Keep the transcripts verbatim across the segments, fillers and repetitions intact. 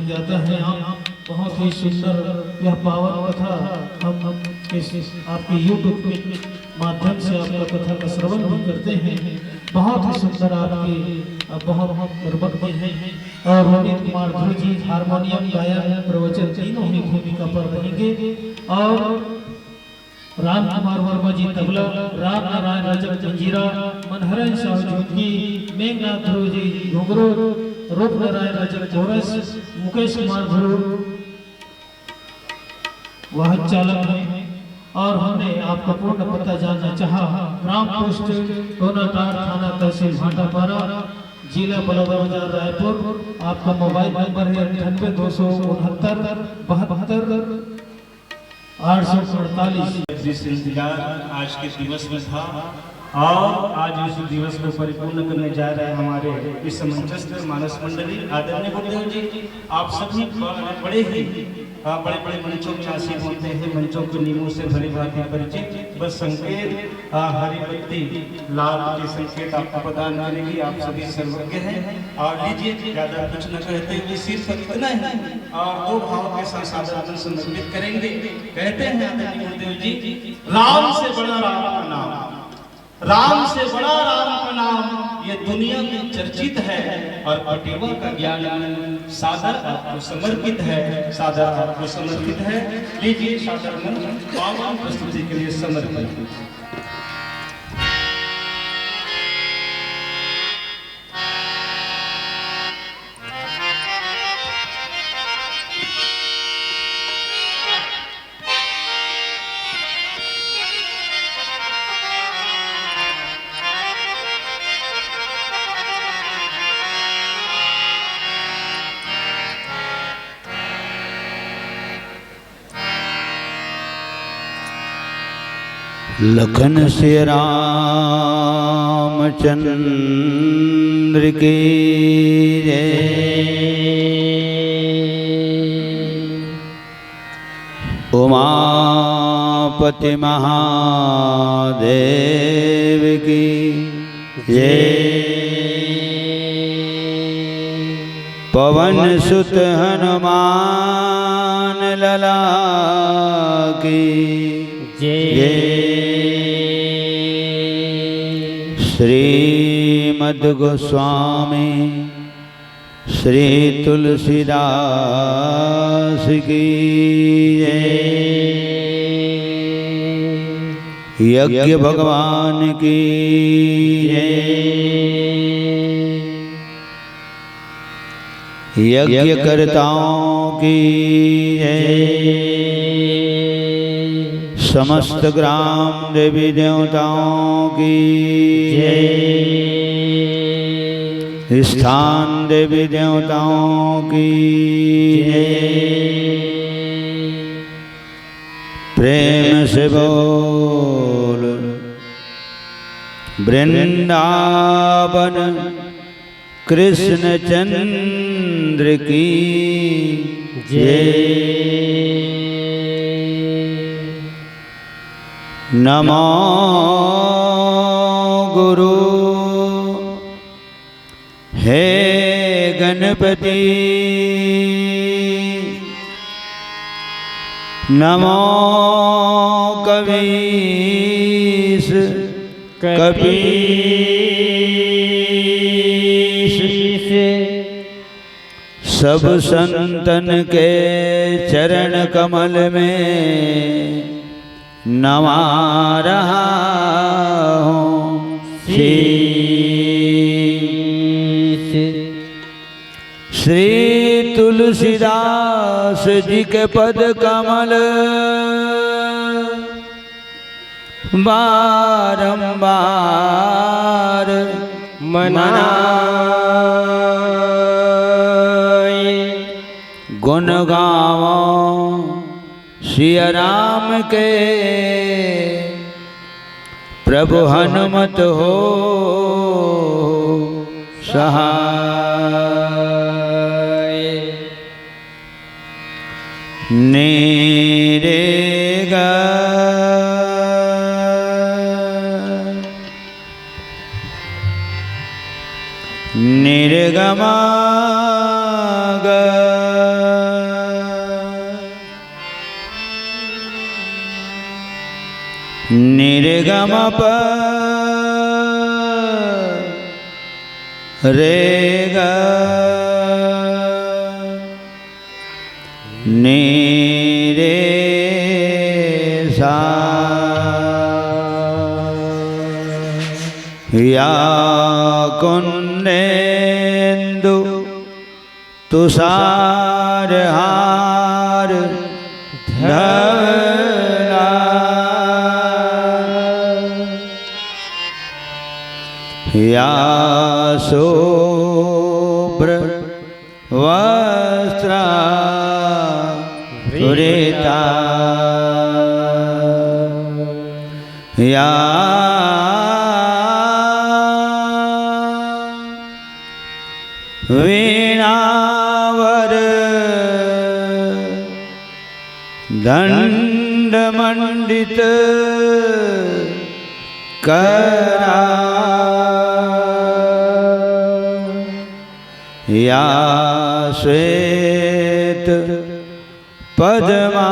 ज्ञाता है आप। बहुत ही सुंदर यह पावन कथा हम इस आपके YouTube के माध्यम से आपका कथा का श्रवण भी करते हैं। बहुत ही सुंदर आपके, बहुत बहुत निर्मल के हैं। और रोनित कुमार ध्रुव जी हारमोनियम, गायन, प्रवचन तीनों ही भूमिका पर रहेंगे। और राम कुमार वर्मा जी तबला, राम नारायण रजक मंजीरा, मनहरन साहू झुमकी, मेघनाथ ध्रुव जी घुंघरू, रूप नारायण रजक कोरस, मुकेश कुमार ध्रुव वाहक चालक हैं। और हमने आपका पूर्ण पता जानना चाहा, ग्राम पोस्ट टोनाटार, थाना तहसील भाटापारा, जिला बलौदाबाजार रायपुर। आपका मोबाइल नंबर है अंठानबे दो सौ उनहत्तर बहत्तर आठ सौ अड़तालीस। जगदीश इंतजार आज के दिवस में था और आज इस दिवस को परिपूर्ण करने जा रहे हैं हमारे इस मंचस्थ मानस मंडली। आदरणीय गुरुदेव जी, आप सभी ब-, बड़े ही, अ, बड़े-बड़े मंचों में आसीन होते हैं, मंचों को नियमों से भली भांति परिचित। बस संकेत, अ, हरी बत्ती लाल के संकेत आपको प्रदान करेगी। आप सभी सर्वज्ञ हैं। और लीजिए, ज्यादा कुछ न कहते हुए सिर्फ इतना ही और दो भाव के साथ सादर समर्पित करेंगे। कहते हैं आदरणीय गुरुदेव जी, राम से बड़ा राम का नाम, राम से बड़ा राम का नाम, ये दुनिया में चर्चित है। और पटेवा का ज्ञान सादर आपको समर्पित है, सादर आपको समर्पित है। लीजिए, सादर पावन प्रस्तुति के लिए समर्पित। लखन सिया रामचंद्र की जय। उमापति महादेव की जय। पवन सुत हनुमान लला की जय। जय। श्रीमद गोस्वामी श्री तुलसीदास की जय। यज्ञ भगवान की जय। यज्ञकर्ताओं की जय। समस्त ग्राम देवी देवताओं की जय। स्थान देवी देवताओं की जय। प्रेम से बोल वृंदावन कृष्ण चंद्र की जय। नमो गुरु हे गणपति, नमो कवीश कपीश। सब संतन के चरण कमल में नवा रहा हूँ शीश। श्री तुलसीदास जी के पद कमल बारंबार मनाए। गुण गावो सिया राम के, प्रभु हनुमत हो सहाय। नीरे गा। निर्गमा ग, निर्गम प रे ग, नी रे सा। या कुन्देन्दु तुषारहार धवला, या शुभ्र वस्त्रावृता, या वीणावर दंडमंडित करा, या श्वेत पद्मासना,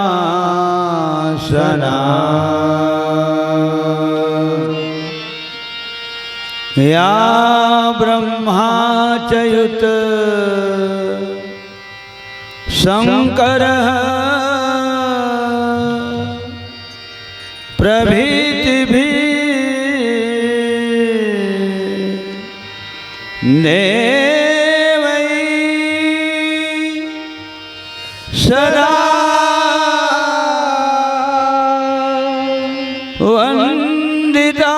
या ब्रह्मा च युत शंकर प्रभृति भी देवै सदा वंदिता,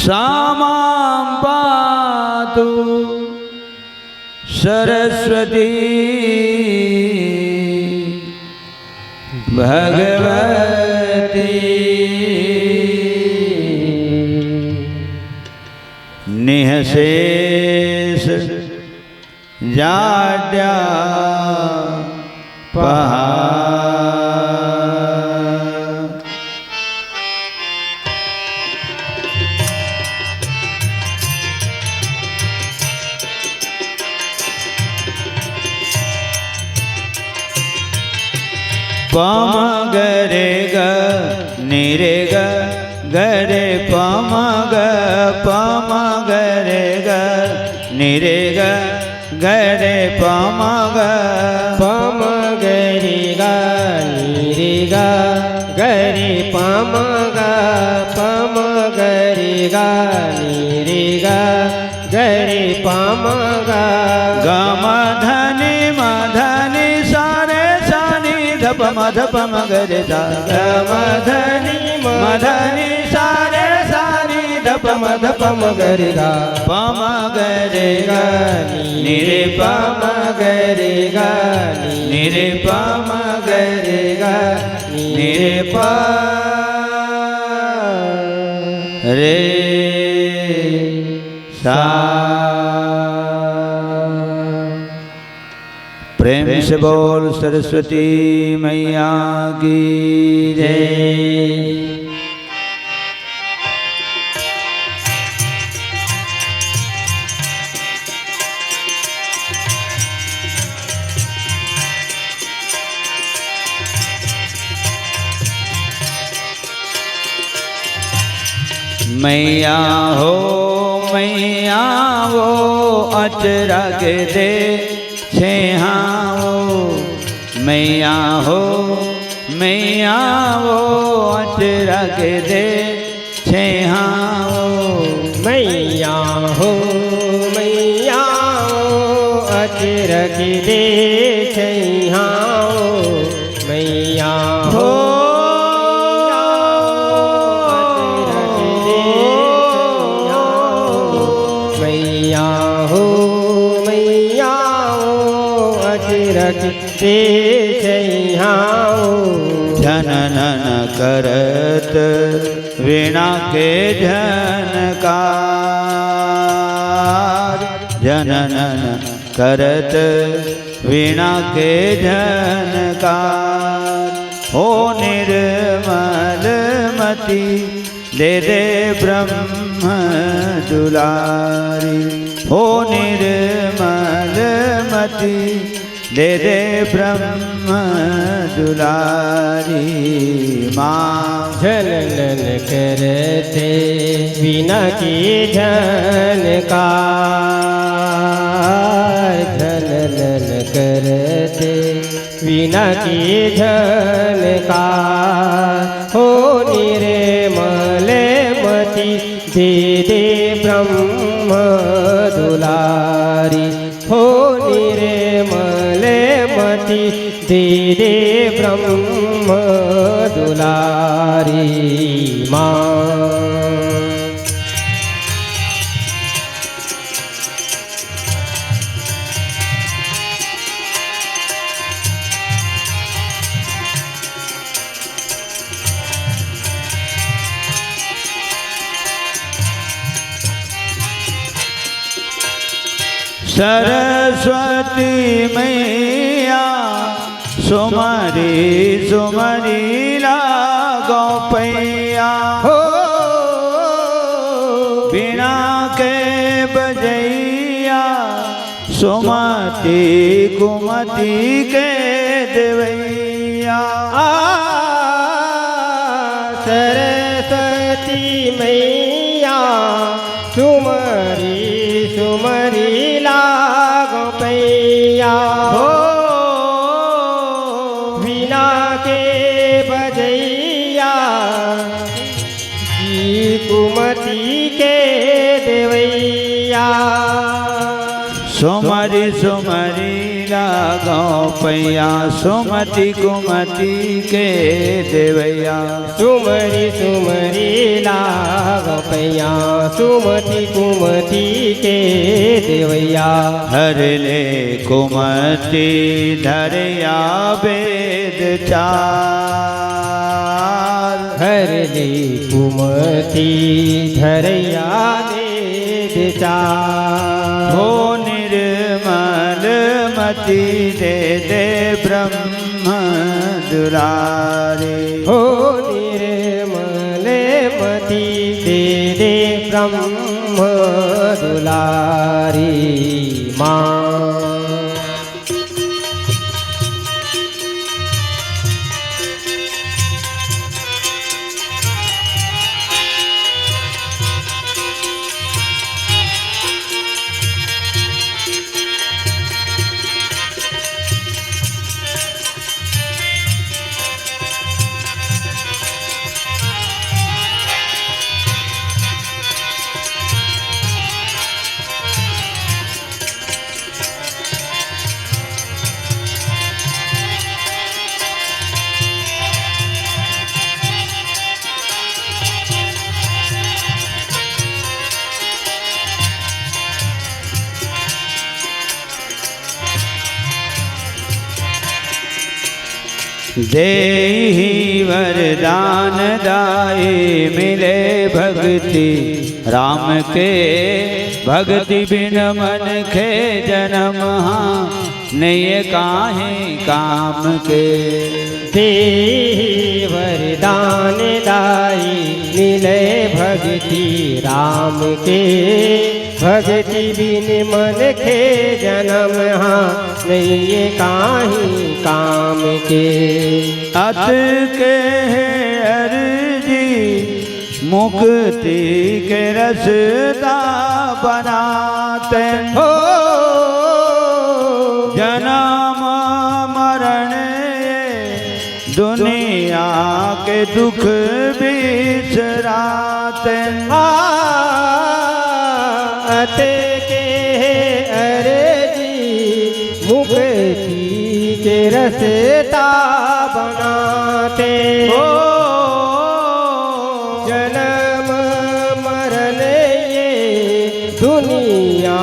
सा मां पातु सरस्वती भगवती। निःशेष जाड्या पहा। पम गरे ग निरे ग, गरे पम ग, पम गरे ग निरे ग, गरे पम ग। पम गरे ग निरे ग, गरे पम ग, पम गरे ग निरे ग, गरे पम ग। गम धनि मधनि सारे सानि धप मधप मगरे सा। गम धनि मधनि सारे सानि धप मधप मगरे सा। पम गरे ग निरे पम गरे ग निरे पम गरे ग निरे प रे सा। प्रेम से बोल सरस्वती मैया की जय। मैया हो, मैया वो, अचरज दे छेहाओ। मैया हो, मैया वो, अचरज दे छेहाओ। मैया हो, मैया वो, अचरज दे छेहाओ। मैया हो, हो, अचरज दे छेहाओ। मैया हो, मैया वो, अचरज दे छेहाओ। झननन करत वीणा के झनकार, झननन करत वीणा के झनकार। हो निर्मल मति दे दे ब्रह्म दुलारी। हो निर्मल मति दे दे ब्रह्म दुलारी माँ। झननन करथे बिना के झनकार, झननन करथे बिना के झनकार। हो निर्मल मति दे दे ब्रह्म दुलारी। हो निर्मल मति दे दे ब्रह्म दुलारी माँ। सरस्वती मैया सुमरी सुमरी लागो पैया। हो बीणा के बजैया सुमति कुमति के देवैया। आ, सरस्वती मैया सुमरी सुमरी लागो पैया। हो बीणा के बजैया जी कुमति के देवैया। सुमरी सुमरी लागो पैया सुमति कुमति के देवैया। सुमरी सुमरी लागो पैया सुमति कुमति के देवैया। हर ले कुमति धरया वेद चार। हर ले कुमति धरया वेद चार। हो निर्मल मति दे दे ब्रह्म दुलारी। हो निर्मल मति दे दे ब्रह्म दुलारी माँ। देहि वरदान दाई मिले भगति राम के। भगति बिन मनखे जनम हा नइ ए काहीं काम के। देहि वरदान दाई मिले भगति राम के। भगति बिन मनखे जनम हा नइ ए काहीं काम के। अतके हे अरजी मुक्ति के रस्ता बना तें। हो जनम मरण ए दुनिया के दुख बिसरा तें। आ, अतके हे अरजी मुक्ति के रस्ता बना तें। हो जनम मरण ए दुनिया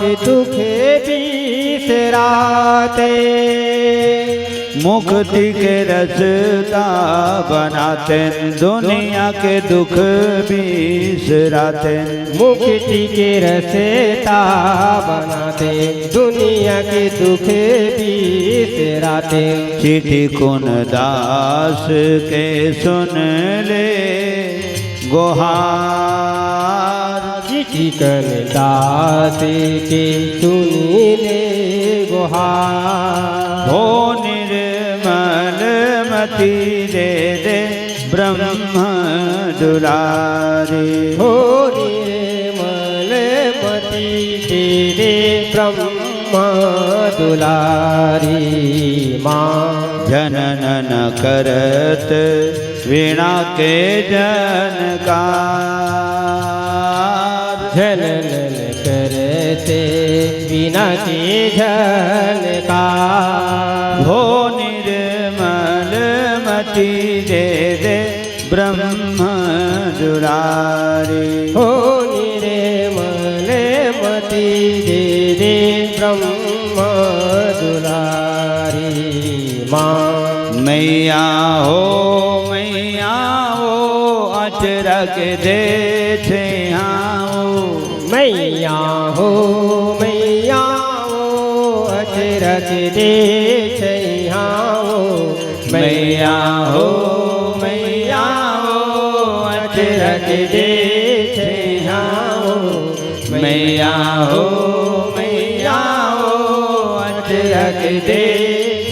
के दुख बिसरा तें। मुक्ति के रस्ता बना तें दुनिया के दुख बिसरा तें। मुक्ति के रस्ता बना तें दुनिया के दुख बिसरा तें। चिट्ठी कुन दास के सुन ले गोहार। चिकन दास के सुनी ले गोहार। हो निर्मल मति दे दे ब्रह्म दुलारी। हो निर्मल मति दे दे ब्रह्म दुलारी। माँ जनन न करत वीणा के झनकार। जनन न करत वीणा के झनकार। हो निर्मल मति दे दे ब्रह्म दुलारी। हो निर्मल मति दे दे ब्रह्म दुलारी। माँ मैया हो, मैया हो, अचरक दे छेहाओ। मैया हो, मैया हो, अचरक दे छेहाओ। मैया हो, मैया हो, अचरक दे छेहाओ। मैया हो, मैया हो, अचरक दे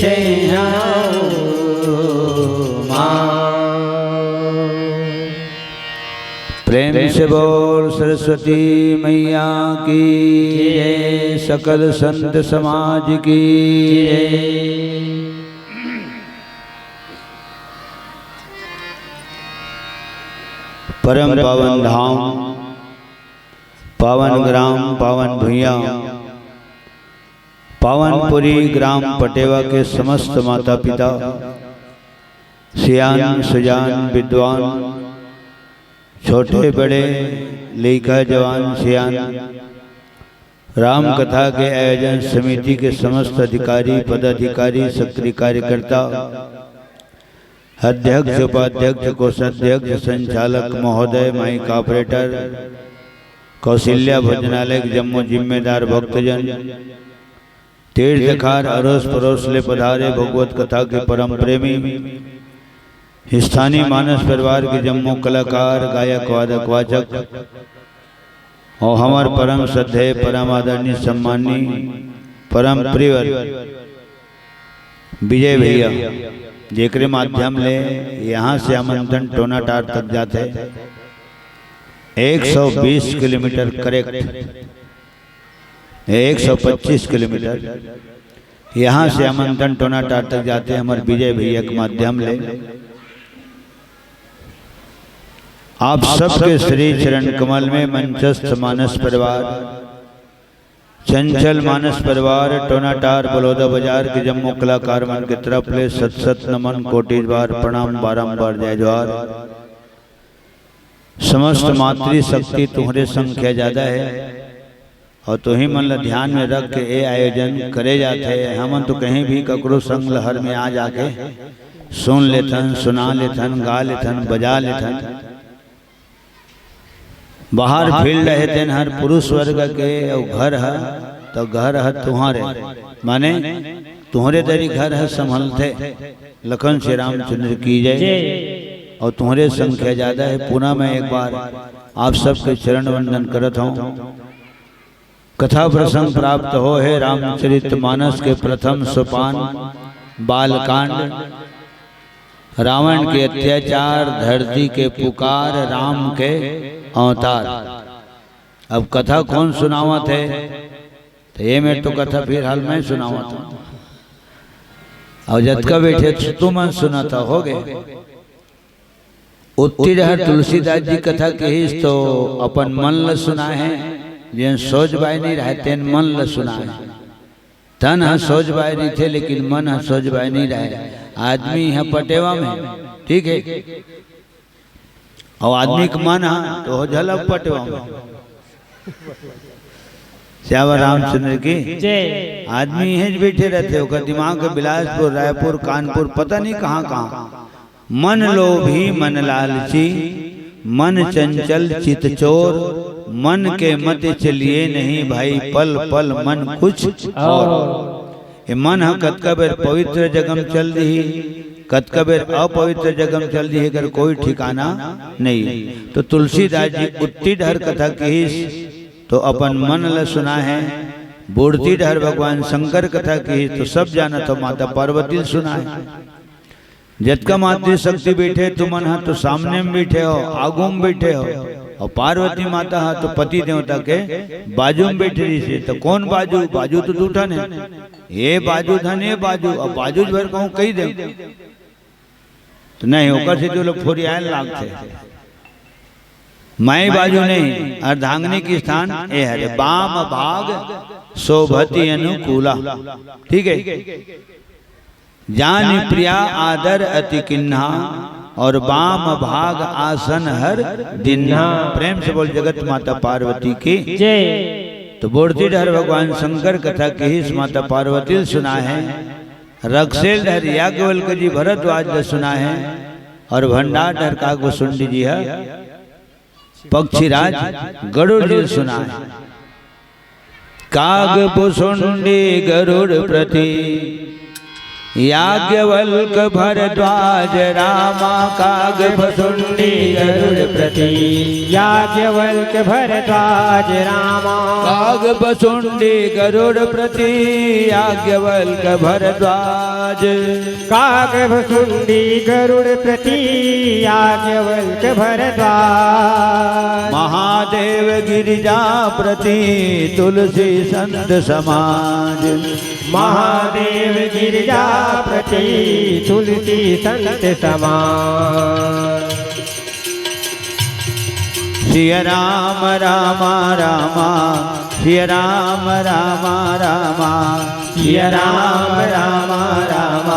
छेहाओ। माँ। प्रेम से बोल सरस्वती मैया की जय, सकल संत समाज की जय। परम पावन धाम, पावन ग्राम, पावन भुइयां, पावनपुरी ग्राम पटेवा के समस्त माता पिता, सियान सुजान विद्वान, छोटे बड़े, लइका जवान सियान, राम कथा के आयोजन समिति के समस्त अधिकारी, पदाधिकारी, सक्रिय कार्यकर्ता, अध्यक्ष, उपाध्यक्ष, कोषाध्यक्ष, संचालक महोदय, माइक ऑपरेटर, कौशल्या भोजनालय के जम्मो जिम्मेदार भक्तजन, तीर्थकार, अरोस परोस ले पधारे भगवत कथा के परम प्रेमी, स्थानीय मानस परिवार के जम्मो कलाकार, गायक, वादक, वाचक, अउ हमर परम श्रद्धेय, परम आदरणीय, सम्माननीय, परम प्रिय विजय भैया, जेकरे माध्यम ले यहाँ से आमंत्रण टोनाटार तक जाथे, एक सौ बीस किलोमीटर करेक्ट, एक सौ पच्चीस किलोमीटर यहाँ से आमंत्रण टोनाटार तक जाथे हमर विजय भैया के माध्यम ले। आप सबके श्री चरण कमल में मंचस्थ मानस परिवार, चंचल मानस परिवार, टोनाटार बलौदा बाजार के जम्मो कलाकार मन के तरफ ले सत सत नमन, कोटि बार प्रणाम, बारंबार जय जोहार। समस्त मातृशक्ति तुहरे संख्या ज्यादा है अउ तुही मन ल ध्यान में रख के ए आयोजन करे जाथे। हमन तो कहीं भी ककरो संग लहर में आ जाके सुन लेथन, सुना लेथन, गा लेथन, बजा लेथन। बाहर फील्ड हे तेन हर पुरुष वर्ग के अउ घर ह, तो घर ह तुहरे, माने तुहरे दरी घर ह संभलथे। लखन श्री रामचंद्र की जय। जय। अउ तुहरे संख्या ज्यादा है। पुनः मैं एक बार आप सबके चरण वंदन करत हूँ। कथा प्रसंग प्राप्त हो है रामचरित मानस के प्रथम सोपान बालकांड, रावण के अत्याचार, धरती के पुकार, राम के अवतार। अब कथा कोन सुनावत हे? तो ये मेर तो कथा फिलहाल मैं सुनावत हूँ। अउ जतका बैठे तुमन सुनत हो गे। उत्ती डहर तुलसीदास जी कथा कहिस तो अपन मन ल सुनाए हे, जेन सोच बाय नहीं रहे तेन मन ल सुनाए हे। तन ह सोच बाय रहिथे लेकिन मन ह सोच बाय नहीं रहे। आदमी ह पटेवा में, ठीक है, अउ आदमी के मन ह तो हो झलक पटेवा में। सियावर रामचंद्र की जय। आदमी इहें ज बैठे रहथे, ओकर दिमाग के बिलासपुर, रायपुर, कानपुर, पता नहीं कहाँ कहाँ। मन लोभी मन लालची, मन चंचल चित चोर, मन के मति चलिए नहीं भाई, पल पल मन कुछ और। ये मन ह कतका बेर पवित्र जगह म चल दिही, कतका बेर अपवित्र जगह म चल दिहे, एकर कोई ठिकाना नहीं। तो तुलसीदास जी उत्ती डहर कथा किहिस, तो अपन मन ल सुनाहे, बोड़ती डहर भगवान शंकर कथा किहिस, तो सब जानत हो माता पार्वती ल सुनाहे। जतका मातृशक्ति बइठे, तुमन ह तो सामने म बइठे हो, आगू म बइठे हो, अउ पार्वती माता ह तो पति देवता के बाजू म बइठे रहिसे। तो कोन बाजू? बाजू तो दू ठन हे, ये बाजू धन, ये बाजू। अब बाजू भर कहूँ कहि देंव, तो नहीं, ओकर से जो लोग फोरियाए लागथे। मैं बाजू नहीं, अर्धांगिनी के स्थान ए हरे, बाम भाग शोभति अनुकूला। ठीक है, जानि प्रिया आदर अति किन्हा, और बाम भाग आसन हर दिन्हा। प्रेम से बोल जगत माता पार्वती की। जय। तो बोड़ती डहर भगवान शंकर कथा किहिस, माता पार्वती ल सुनाहे। रकसेल डहर याज्ञवल्क्य जी भरद्वाज ल सुनाहे, और भंडार डहर काग भुसुंडी जी ह पक्षीराज गरुड़ जी ल सुनाहे। काग भुसुंडी गरुड़ प्रति याज्ञवल्क्य भरद्वाज रामा। काग भुसुंडी गरुड़ प्रति याज्ञवल्क्य भरद्वाज रामा। काग भुसुंडी गरुड़ प्रति याज्ञवल्क्य भरद्वाज। काग भुसुंडी गरुड़ प्रति याज्ञवल्क्य भरद्वाज। महादेव गिरिजा प्रति तुलसी संत समाज। महादेव गिरिजा प्रति तुलसी संत समाज। सिया राम राम राम, सिया राम राम राम। सिया राम राम राम,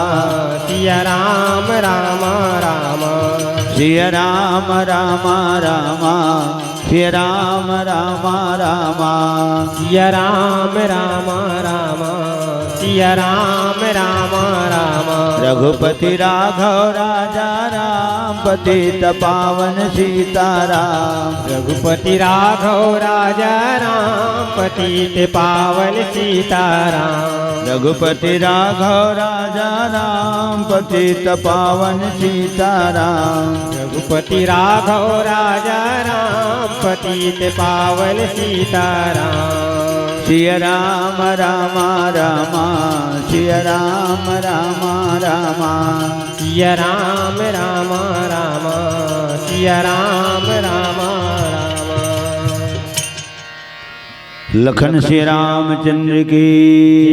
सिया राम राम राम। सिया राम राम राम, सिया राम राम राम। सिया राम राम राम, सिया राम राम राम। रघुपति राघव राजा राम, पतित पावन सीताराम। रघुपति राघव राजा राम, पतित पावन सीताराम। रघुपति राघव राजा राम, पतित पावन सीताराम। रघुपति राघव राजा राम, पतित पावन सीताराम। सिया राम राम राम, सिया राम राम राम। सिया राम राम राम, सिया राम राम राम। लखन श्री रामचंद्र की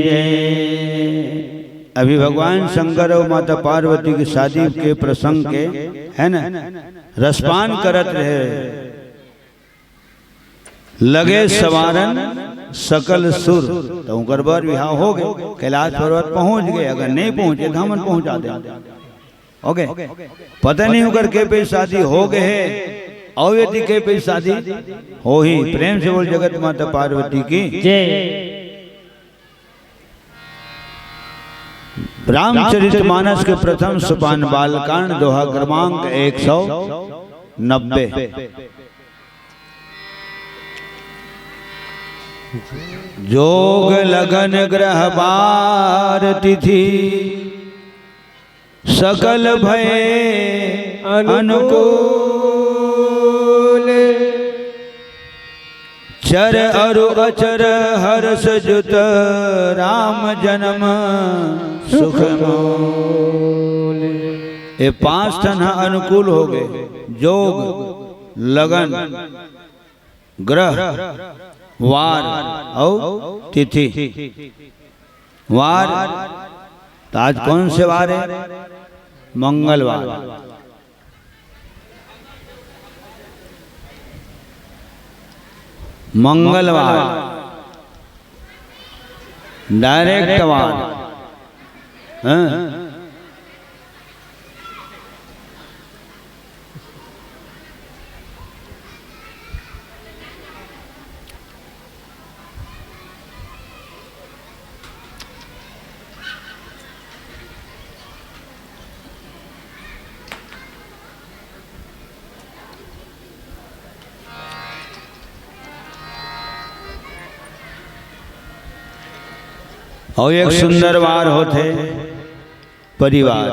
जय। अभी भगवान शंकर और माता पार्वती की शादी के प्रसंग के, है ना, रसपान करत रहे। लगे संवारन सकल सुर, तो उनकर बर बिहाव हो गए, कैलाश पर्वत पहुंच गए। अगर नहीं पहुंचे तो हमन पहुंचा दे। ओके, पता नहीं उनकर के पे शादी हो गए है, और यदि के पे शादी हो ही। प्रेम से बोल जगत माता पार्वती की जय। रामचरितमानस के प्रथम सोपान बालकांड, दोहा क्रमांक एक सौ नब्बे। जोग लगन ग्रह बार तिथि सकल भय अनुकूल। अनुकूल। चर अरु अचर हर्ष जुत राम जन्म सुख मूल। ये पांच ठन ह अनुकूल हो गए, जोग, लगन, ग्रह, वार अउ तिथि। वार, तो आज कौन से वार है? मंगलवार। मंगलवार, डायरेक्ट वार। हाँ? अउ एक सुंदर वार होथे परिवार।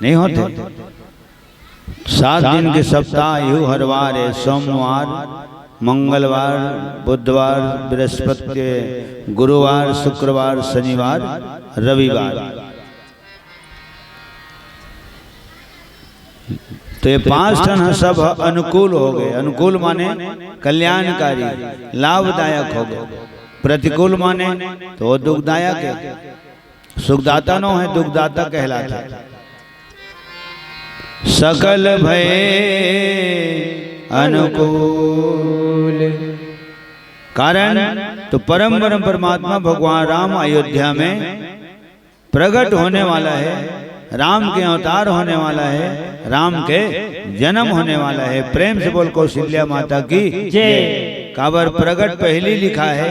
नहीं होथे। सात दिन के सप्ताह, इहू हर वार हे, सोमवार, मंगलवार, बुधवार, बृहस्पति, गुरुवार, शुक्रवार, शनिवार, रविवार। तो ये पांच ठन ह सब ह अनुकूल हो गए। अनुकूल माने कल्याणकारी, लाभदायक हो गए। प्रतिकूल माने तो वो दुखदायक हे। सुखदाता नो हे, दुखदाता कहलाथे। सकल भए अनुकूल। कारण तो परम परम परमात्मा भगवान राम अयोध्या में प्रकट होने वाला हे, राम के अवतार होने वाला हे, राम के जन्म होने वाला हे। प्रेम से बोल कौशल्या माता की जय। काबर प्रकट पहली लिखा हे,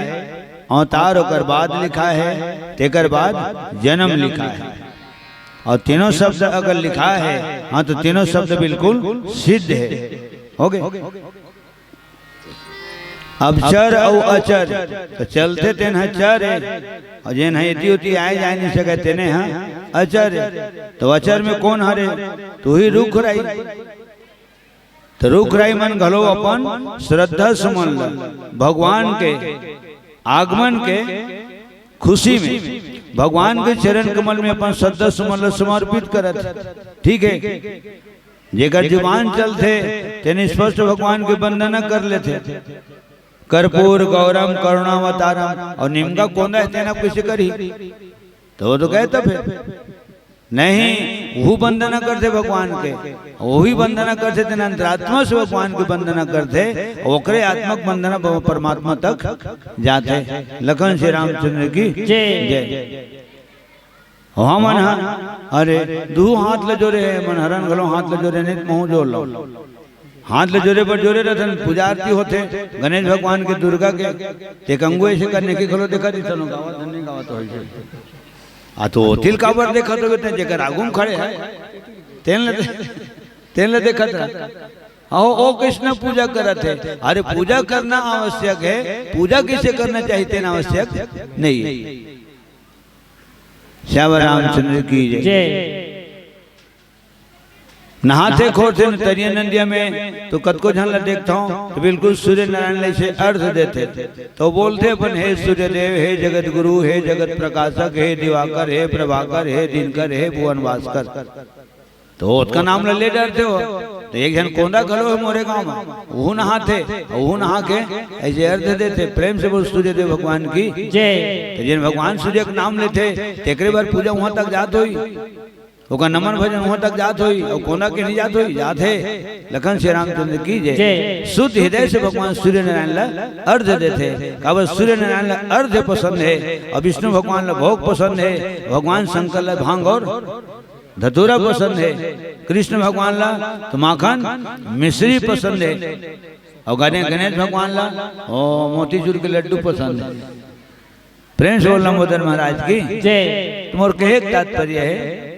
अवतार ओकर बाद लिखा हे, तेकर बाद जन्म लिखा हे। अउ तीनों शब्द अगर लिखा हे, हाँ, तो तीनों शब्द बिल्कुल सिद्ध हे। हो गए? अब चर अउ अचर, तो चलथे तेन ह चर हे, अउ जेन ह एती ओती आए जाए नइ सकय, तेने ह अचर हे। तो अचर में कोन हरे? तो उही रुख राई। तो रुख राई मन घलो अपन श्रद्धा सुमन ल भगवान के आगमन के खुशी में भगवान के चरण कमल में अपन श्रद्धा सुमन ल समर्पित करत हे। ठीक हे, जेकर जुबान चलथे, तेन स्पष्ट भगवान के वंदना कर लेथे। कर्पूर गौरम करुणावतारम, अउ निमगा कोंदा हे, तेन अब कइसे करही? तो वो तो गए तब हे। नहीं, वो वंदना करथे भगवान के, वही वंदना करथे, तेन अंतरात्मा से भगवान के वंदना करथे, ओकरे आत्मक वंदना ब-, परमात्मा तक जाथे। लखन श्री रामचंद्र की जय। जय। हमन ह, अरे, दू हाथ ल जोरे हे, मन हरन घलो हाथ ल जोरे, नहीं त महूं जोर लव। हाथ ल जोरे बर जोरे रथन, पूजा आरती होथे, गणेश भगवान के, दुर्गा के, ते कंगु ऐसे करने के घलो देखा दिसन, गावत धन नहीं गावत होही। आ तो तिल काबर देखत होबे ते, जेकर आगू म खड़े हे, तेन ल, तेन ल देखत रह। अहो, ओ कृष्ण पूजा करत हे। अरे, पूजा करना आवश्यक हे, पूजा किसे करना चाहिए, तेन आवश्यक नहीं हे। श्याम रामचंद्र की जय। जय। नहाथे खोरथे न तरिया नंदिया में, तो कतको झन ला देखथंव, तो बिल्कुल सूर्य नारायण ला ऐसे अर्घ देथे। तो बोलथे अपन, "हे सूर्य देव, हे जगत गुरु, हे जगत प्रकाशक, हे दिवाकर, हे प्रभाकर, हे दिनकर, हे भुवन भास्कर।" तो ओतका नाम ला ले डरथे हो। तो एक झन कोंदा घलो हे मोरे गांव में, वहू नहाथे, वहू नहा के ऐसे अर्घ देथे। प्रेम से बोल, सूर्य देव भगवान की जय। तो जेन भगवान सूर्य के नाम लेथे, तेकरे बर पूजा उहां तक जात होही, ओकर नमन भजन उहां तक जात होही, अउ कोंदा के नहीं जात होही, जात हे। लखन श्री रामचंद्र की जय। जय। शुद्ध हृदय से भगवान सूर्य नारायण ला अर्घ देथे। काबर सूर्य नारायण ला अर्घ पसंद हे, अउ विष्णु भगवान ला भोग पसंद हे, भगवान शंकर ला भांग अउ धतूरा पसंद हे, कृष्ण भगवान ला तो माखन मिश्री पसंद हे, अउ गणे-, गणेश भगवान ला ओ मोतीचूर के लड्डू पसंद हे। प्रेम से बोल लंबोदर महाराज की जय। तो मोर कहे के तात्पर्य हे,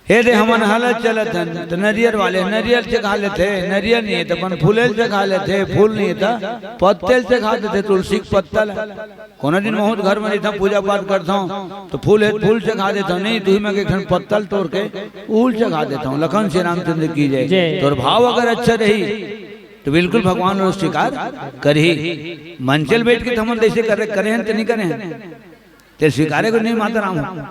हे दे हमन हालत चलत हन, त नरियर वाले नरियर चघा लेथे, नरियर नहीं हे त अपन फूलेल चघा लेथे, फूल नहीं हे त पत्तेल चघा देथे, तुलसी के पत्ता ला। कोनो दिन महूं घर में रहिथंव, पूजा पाठ करथंव, तो फूल हे त फूल चघा देथंव, नहीं दुही में एक ठन पत्तल तोड़ के उल चघा देथंव। लखन श्री रामचंद्र की जय। जय। तोर भाव अगर अच्छा रही, तो बिल्कुल भगवान वो स्वीकार करही। मंचल बैठ के त हमन जैसे करे, करे हन, त नहीं करे हन, ते स्वीकारे को नहीं माता राम हो।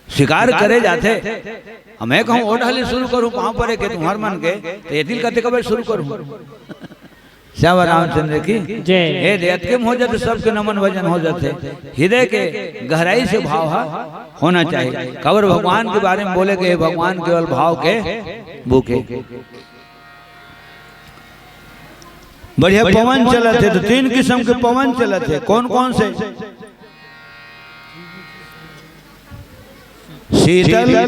स्वीकार करे जाथे। अब मैं कहूं, ओ डहली शुरू करूं, पांव परे के तुम्हर मन के, तो ये दिल कते कबे शुरू करूं। श्याम रामचंद्र की जय। हे दे, अतके में हो जाथे, सबके नमन भजन हो जाथे। हृदय के गहराई से भाव हा होना चाहिए। काबर भगवान के बारे में बोले गए, भगवान केवल भाव के भूखे। बढ़िया पवन चलत हे, तो तीन किस्म के पवन चलत हे। कौन कौन से? शीतल,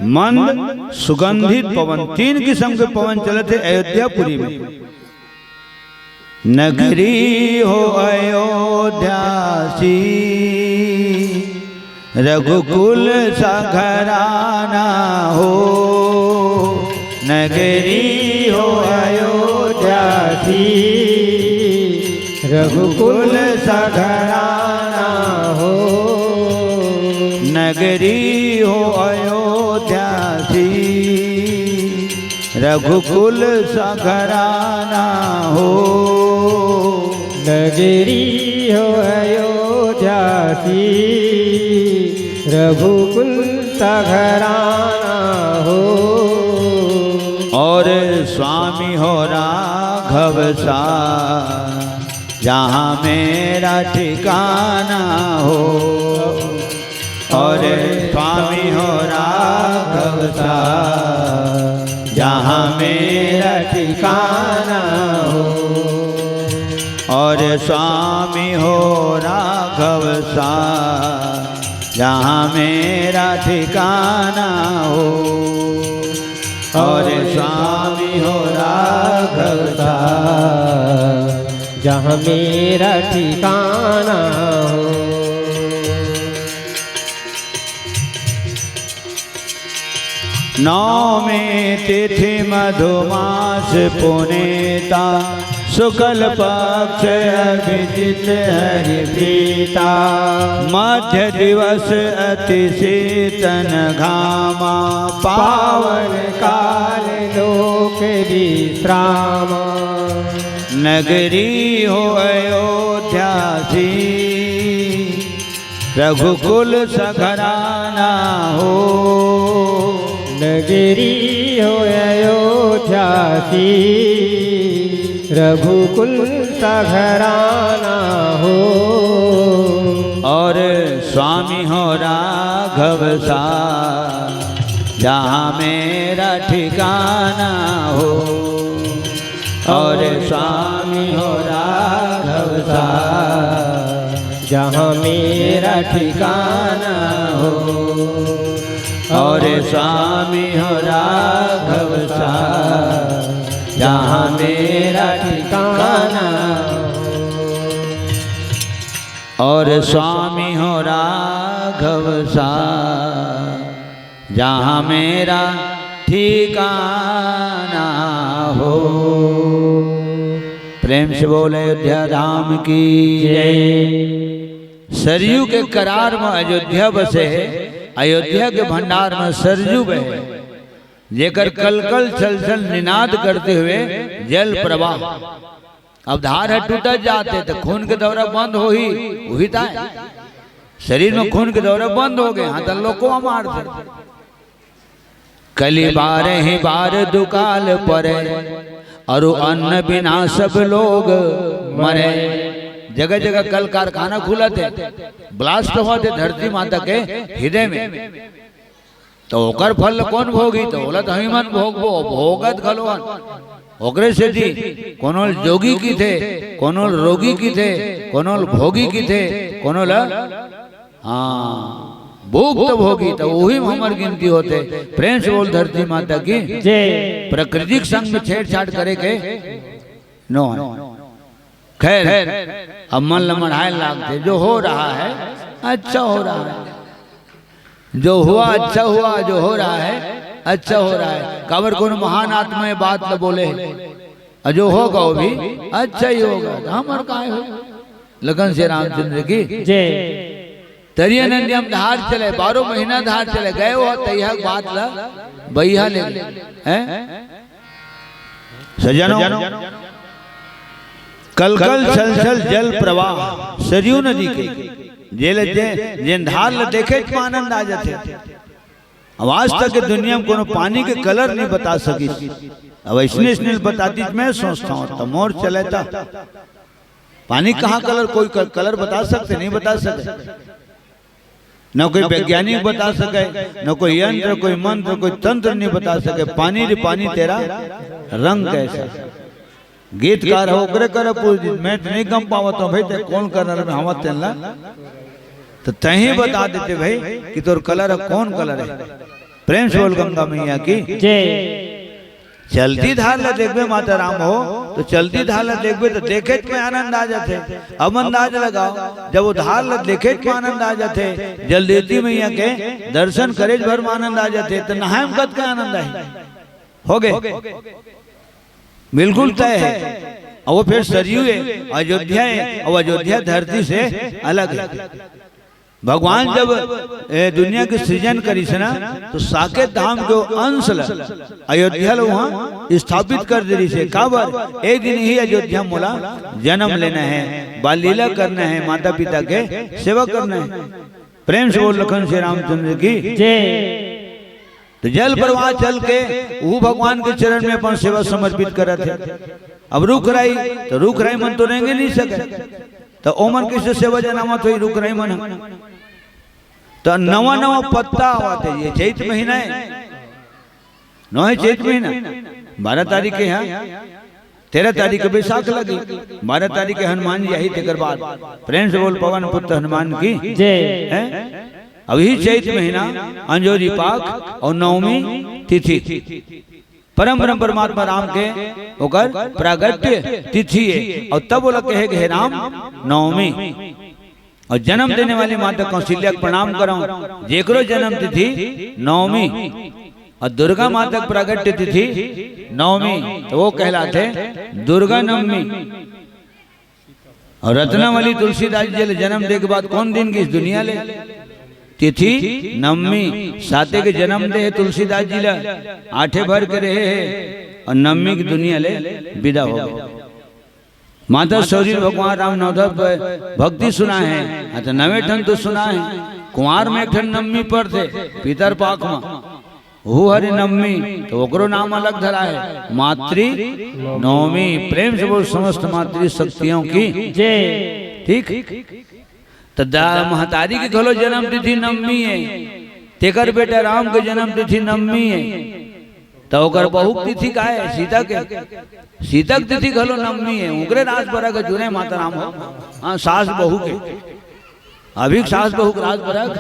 मंद, सुगंधित पवन, तीन किस्म के पवन चलत हे अयोध्यापुरी में। नगरी हो अयोध्या सी, रघुकुल सा घराना हो। नगरी हो अयोध्या सी, रघुकुल सा घराना हो। नगरी हो अयोध्या रघुकुल सघराना हो। नगरी हो अयोध्या सी, रघुकुल सघराना हो। और स्वामी हो राघव सा, जहाँ मेरा ठिकाना हो। और स्वामी हो राघव सा, जहाँ मेरा ठिकाना हो। और स्वामी हो राघव सा, जहाँ मेरा ठिकाना हो। और स्वामी हो राघव सा, जहाँ मेरा ठिकाना हो। नवमी तिथि मधुमास पुनीता, शुक्ल पक्ष अभिजित हरि प्रीता। मध्य दिवस अति शीतन घामा, पावन काल लोक विश्रामा। नगरी हो अयोध्या सी, रघुकुल सघराना हो। नगरी हो अयोध्या सी, रघुकुल सघराना हो। और स्वामी हो राघव सा, जहाँ मेरा ठिकाना हो। और स्वामी हो राघव सा, जहाँ मेरा ठिकाना हो। और स्वामी हो राघव सा, जहाँ मेरा ठिकाना हो। और स्वामी हो राघव सा, जहाँ मेरा ठिकाना हो। प्रेम से बोल अयोध्या धाम की जय। सरयू के करार में अयोध्या बसे हे, अयोध्या के भंडार में सरयू बहे, जेकर कलकल छलछल निनाद करते हुए जल प्रवाह। अब धार ह टूटत जाथे त खून के दौरा बंद होही, उही ताय। शरीर में खून के दौरा बंद हो गए, हाँ, त लोको मार दे। कली बारह ही बार दुकाल परे, अरु अन्न बिना सब लोग मरे। जगह जगह कल कारखाना खुलत हे, blast होत हे धरती माता के हृदय में। त ओकर फल ल कोन भोगी? त ओला त हमन भोगबो, भोगत घलो हन। ओकरे सेती कोनो ल जोगी किथे, कोनो ल रोगी किथे, कोनो ल भोगी किथे, कोनो ल, हाँ, भुक्त भोगी, त उही म हमर गिनती होथे। प्रेम से बोल धरती माता की। जय। प्रकृति के संग में छेड़छाड़ करे के नो। खैर, अब मन ल मढ़ाए लागथे, जो हो रहा है, अच्छा हो रहा है। जो हुआ, अच्छा हुआ, जो हो रहा है, अच्छा हो रहा है। काबर कोनो महान आत्मा ये बात ल बोले हे, अउ जो होगा वो भी अच्छा ही होगा। त हमर काय हो? लगन से रामचंद्र की। जय। तरिया नदिया म धार चले, बारह महीना धार चले, गए हो तैहा बात ल बइहा ले ले। हैं? सज्जनों, कलकल छलछल जल प्रवाह सरयू नदी के, जेले जे, जेन धार ल देखे म आनंद आ जाथे। अब आज तक के दुनिया में कोनो पानी के colour नहीं बता सकिस। अब अइसने, अइसने बतातिस, मैं सोचथंव, त मोर चले त पानी कहाँ colour, कोई क-, colour बता सकथे? नहीं बता सकय। न कोई वैज्ञानिक बता सकय, न कोई यंत्र, कोई मंत्र, कोई तंत्र नहीं बता सकय। पानी रे पानी, तेरा रंग कैसा। गीतकार हो, ओकरे करा पूछ दीस, मैं त नहीं गम पावत हंव भाई, तें कोन colour में हवस तेन ला, त तहीं बता देते भाई कि तोर colour ह कोन colour हे। प्रेम से बोल गंगा मैया की। जय। चलती धार ल देखबे माता राम हो, त चलती धार ल देखबे त देखेच म आनंद आ जाथे। अब अंदाज लगाव, जब वो धार ल देखेच म आनंद आ जाथे, जलदेवती मैया के दर्शन करेच भर म आनंद आ जाथे, त नहाए म कतका आनंद आही। हो गे, बिल्कुल तय हे। अउ वो फेर सरयू हे, अयोध्या हे, अउ अयोध्या धरती से अलग हे। भगवान जब ए दुनिया के सृजन करिस ना, तो साकेत धाम के अंश ल अयोध्या ल वहां स्थापित कर दे रिहिस हे। काबर? एक दिन ही अयोध्या मोला जन्म लेना हे, बाल लीला करना हे, माता पिता के सेवा करना हे। प्रेम से बोल लखन श्री रामचंद्र की। जय। तो जल प्रवाह चल के वो भगवान के चरण में अपन सेवा समर्पित करत हे। अब रुख राई, तो रुख राई मन तो रेंगे नहीं सके, तो ओमन कैसे सेवा जनावत होही रुख राई मन? तो नवा नवा पत्ता आवत हे, ये चैत महीना हे, नवा चैत महीना, बारह तारीख के हे, तेरह तारीख के बैसाख लगी, बारह तारीख के हनुमान जी आही, तेकर बाद। प्रेम से बोल पवन पुत्र हनुमान की। जय। हैं? अभी चैत महीना, अंजोरी पाख और नवमी तिथि, परम परम परमात्मा राम के ओकर प्रागट्य तिथि हे, और तब ओला कहे गए राम नवमी। और जन्म देने वाली माता कौशल्या के प्रणाम करव, जेकरो जन्म तिथि नवमी, और दुर्गा माता के प्रागट्य तिथि नवमी, तो वो कहलाथे दुर्गा नवमी। और रत्नावली तुलसीदास जी ल जन्म दे के बाद कौन दिन गिस दुनिया ले? तिथि नवमी। साते के जन्म दे हे तुलसीदास जी ल, आठे भर के रहे हे, और नवमी के दुनिया ले विदा हो गे। माता शौरी भगवान राम नवधा भक्ति सुनाए हे, हाँ, तो नवे ठन तो सुनाए हे। कुंवार में एक ठन नवमी परथे, पितर पाख में, वो हरे नवमी, तो ओकरो नाम अलग धरा हे, मातृ नवमी। प्रेम से बोल समस्त मातृ शक्तियों की। जय। ठीक। तो दा-, महतारी के घलो जन्म तिथि नवमी हे, तेकर बेटा राम के जन्म तिथि नवमी हे, तो ओकर बहू के तिथि का हे? सीता के। सीता के तिथि घलो नवमी हे, ओकरे राज बरग जुरे माता राम हो। हाँ, सास बहू के, अभी के सास बहू के राज बरग।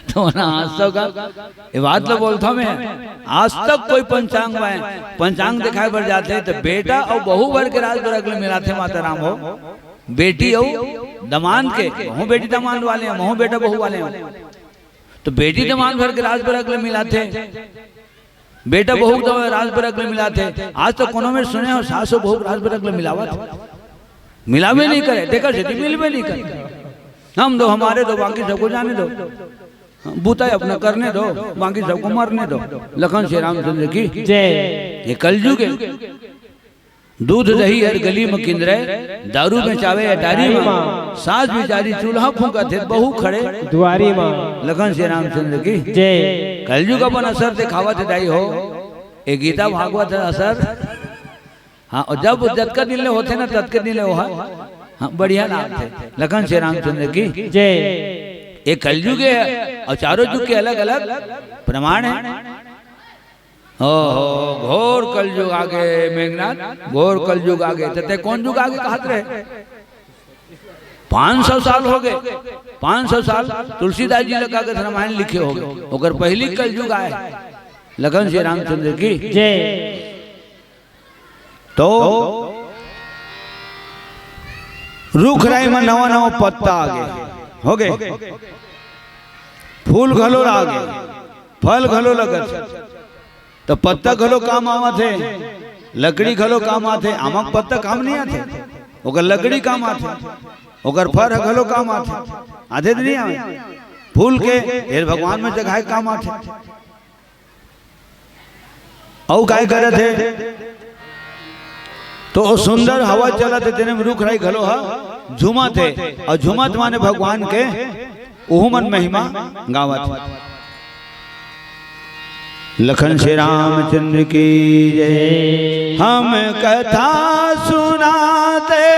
तो ना, आज तक का ये बात ल बोलथंव मैं, आज तक कोई पंचांग में, पंचांग दिखाए बर जाथे, तो बेटा और बहू भर के राज बरग ल मिलाथे माता राम हो। बेटी और दमांद के, महूं बेटी दमांद वाले हंव, महूं बेटा बहू वाले हंव, तो बेटी दमांद भर के राज बरग ल मिलाथे, बेटा बहू के राज बरग ल मिलाथे। आज तक कोनो में सुने हो सास अउ बहू के राज बरग ल मिलावत? मिलाबे नहीं करे, तेकर सेती मिलबे नहीं करे। हम दो हमारे दो, बाकी सबको जाने दो, बूता अपना करने दो, बाकी सबको मरने दो। लखन श्री रामचंद्र की। जय। ये कलयुग हे। दूध दही हर गली म किंदरय, दारू बेचावे अटारी म। सास बिचारी चूल्हा फूंकत हे, बहू खड़े दुआरी म। लखन श्री रामचंद्र की। जय। कलयुग अपन असर दिखावत हे दाई हो, ये गीता भागवत हे असर। हाँ, और जब जतका दिन ले होथे ना, ततके दिन ले ओहा, हाँ, बढ़िया लागथे। लखन श्री रामचंद्र की। जय। ये कलयुग हे और चारों युग के अलग-अलग प्रमाण हे। ओहो, घोर कलयुग आगे मेघनाथ, घोर कलयुग आगे। त तैं कोन युग आगे कहत रहे? पाँच सौ साल हो गे, पाँच सौ साल तुलसीदास जी लगा के रामायण लिखे हो गे, ओकर पहिली कलयुग आए। लखन श्री रामचंद्र की। जय। तो रुख राई म नवा नवा पत्ता आगे, हो गे, फूल घलो आगे, फल घलो लगत हे। तो पत्ता घलो काम आवत हे, लकड़ी घलो काम आथे। आमा के पत्ता काम नहीं आथे, ओकर लकड़ी काम आथे, ओकर फर ह घलो काम आथे, आथे त नहीं आवे। फूल के ढेर भगवान में चघाए काम आथे। अउ काय करत हे? तो ओ सुंदर हवा चलत हे, तेने में रुख राई घलो ह झूमत हे, अउ झूमत माने भगवान के उहू मन महिमा गावत हे। लखन श्री रामचंद्र की जय। हम कथा सुनाते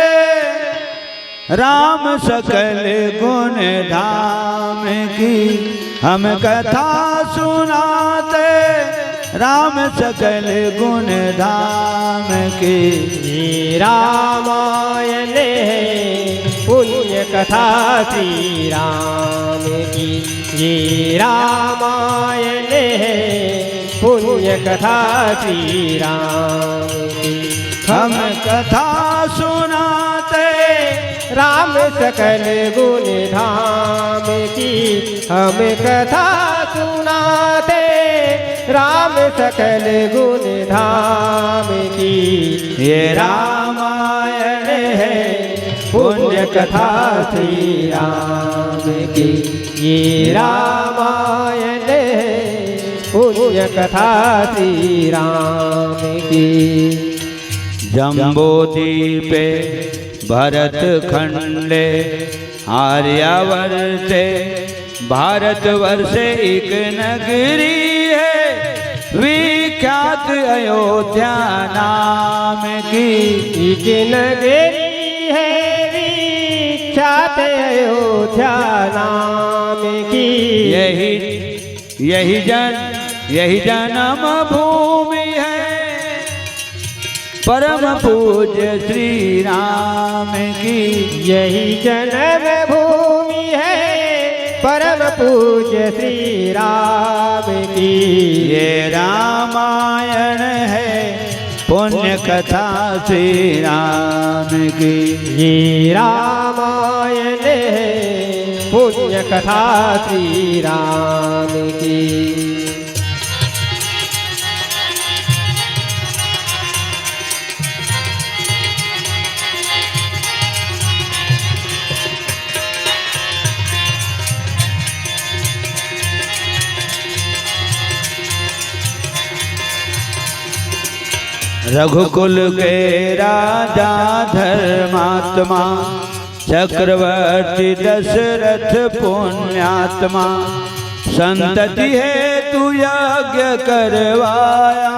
राम सकल गुण धाम की, हम कथा सुनाते राम सकल गुण धाम की। ये रामायण है पुण्य कथा श्री राम की, ये रामायण है पुण्य कथा श्री राम की। हम कथा सुनाते राम सकल गुण धाम की, हम कथा सुनाते राम सकल गुण धाम की। ये रामायण है पुण्य कथा श्री राम की, ये रामायण है पुण्य कथा श्री राम की। जम्बूद्वीपे भरतखंडे आर्यावर्ते भारतवर्षे एक नगरी है विख्यात अयोध्या नाम की। एक नगरी है विख्यात अयोध्या नाम की। यही, यही जन, यही जन्म भूमि है परम पूज्य श्री राम की। यही जन्म भूमि है परम पूज्य श्री राम की। ये रामायण है पुण्य कथा श्री राम की। ये रामायण है पुण्य कथा श्री राम की। रघुकुल के राजा धर्मात्मा, चक्रवर्ती दशरथ पुण्यात्मा, संतति हेतु यज्ञ करवाया,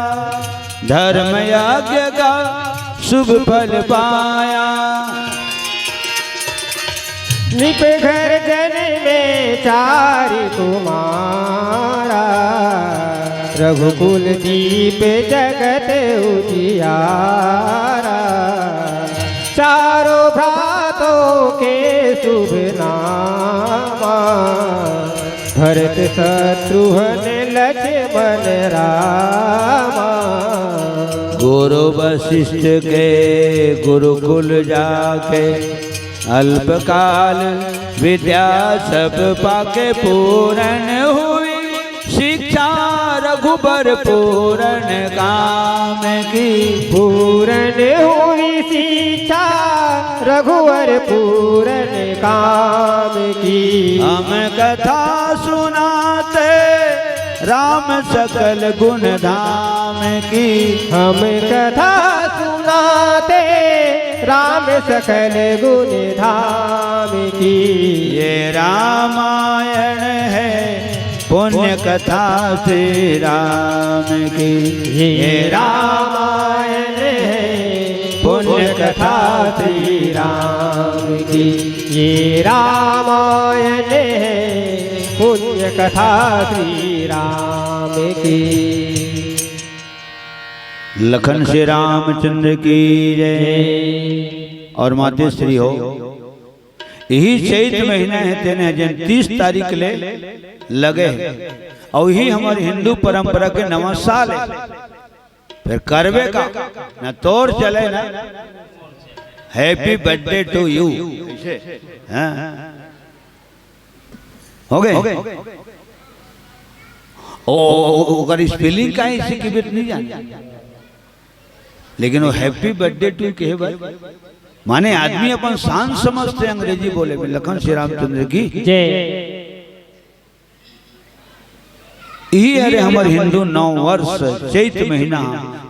धर्म यज्ञ का शुभ फल पाया। निप घर जन्मे चारि कुमारा, रघुकुल दीप जगत उजियारा। चारों भ्रातों के शुभ नामा, भरत शत्रुघ्न लक्ष्मण रामा। गुरु वशिष्ठ के गुरुकुल जाके, अल्पकाल विद्या सब पाके पूरन हुई शिक्षा रघुबर पूरन काम की। पूरन हुई शिक्षा रघुवर पूरन काम की। हम कथा सुनाते राम सकल गुण धाम की। हम कथा सुनाते राम सकल गुण धाम की। ये रामायण है पुण्य कथा श्री राम की। ये रामायण है पुण्य कथा श्री राम की। ये रामायण है पुण्य कथा श्री राम की। लखन श्री रामचंद्र की जय। और माते श्री हो, यही चैत महीना है, तेने जन तीस तारीख ले लगे है, और यही हमारी हिंदू परंपरा के नवा साल है। फिर करबे का ना, तोर चले ना, Happy birthday to you। हाँ। हो गए? ओ, ओ, ओ, ओकर spelling का है, इसी की भी नहीं जाने। लेकिन वो Happy birthday to you कहे भाई, माने आदमी अपन शान समझते अंग्रेजी बोले में। लखन श्री रामचंद्र की जय। यही हरे हमर हिंदू नव वर्ष, चैत महीना,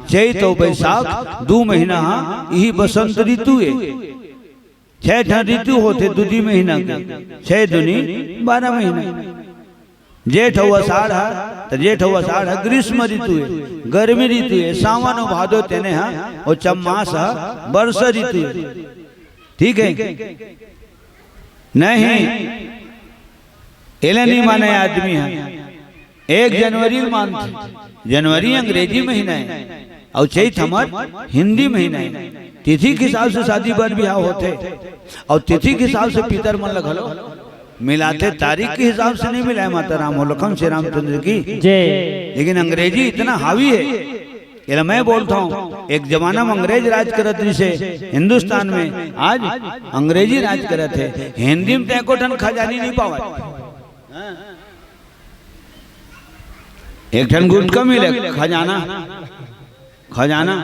चैत और बैसाख दू महीना, यही बसंत ऋतु है। छह ठन ऋतु होथे दू दी महीना के, छह दूनी बारह महीना। जेठ अउ आषाढ़ ह, त जेठ अउ आषाढ़ ह ग्रीष्म ऋतु है, गर्मी ऋतु है। सावन अउ भादो तेने ह, अउ चम्मास ह वर्षा ऋतु है। ठीक है, नहीं, एला नहीं माने आदमी ह। एक जनवरी मानथे, जनवरी अंग्रेजी महीना है, अउ चैत हमर हिंदी महीना है। तिथि के हिसाब से शादी बर बिहाव होथे, अउ तिथि के हिसाब से पितर मन ल घलो मिलाथे, तारीख के हिसाब से नहीं मिलाए। माता राम हो, लखन श्री रामचंद्र की जय। लेकिन अंग्रेजी इतना हावी है, एला मैं बोलता हूँ, एक जमाना में अंग्रेज राज करत रिहिसे हिंदुस्तान में, आज अंग्रेजी राज करत है। हिंदी में तो एको ठन खजानी नहीं पावत। एक ठन गुटका मिले, खजाना, खजाना।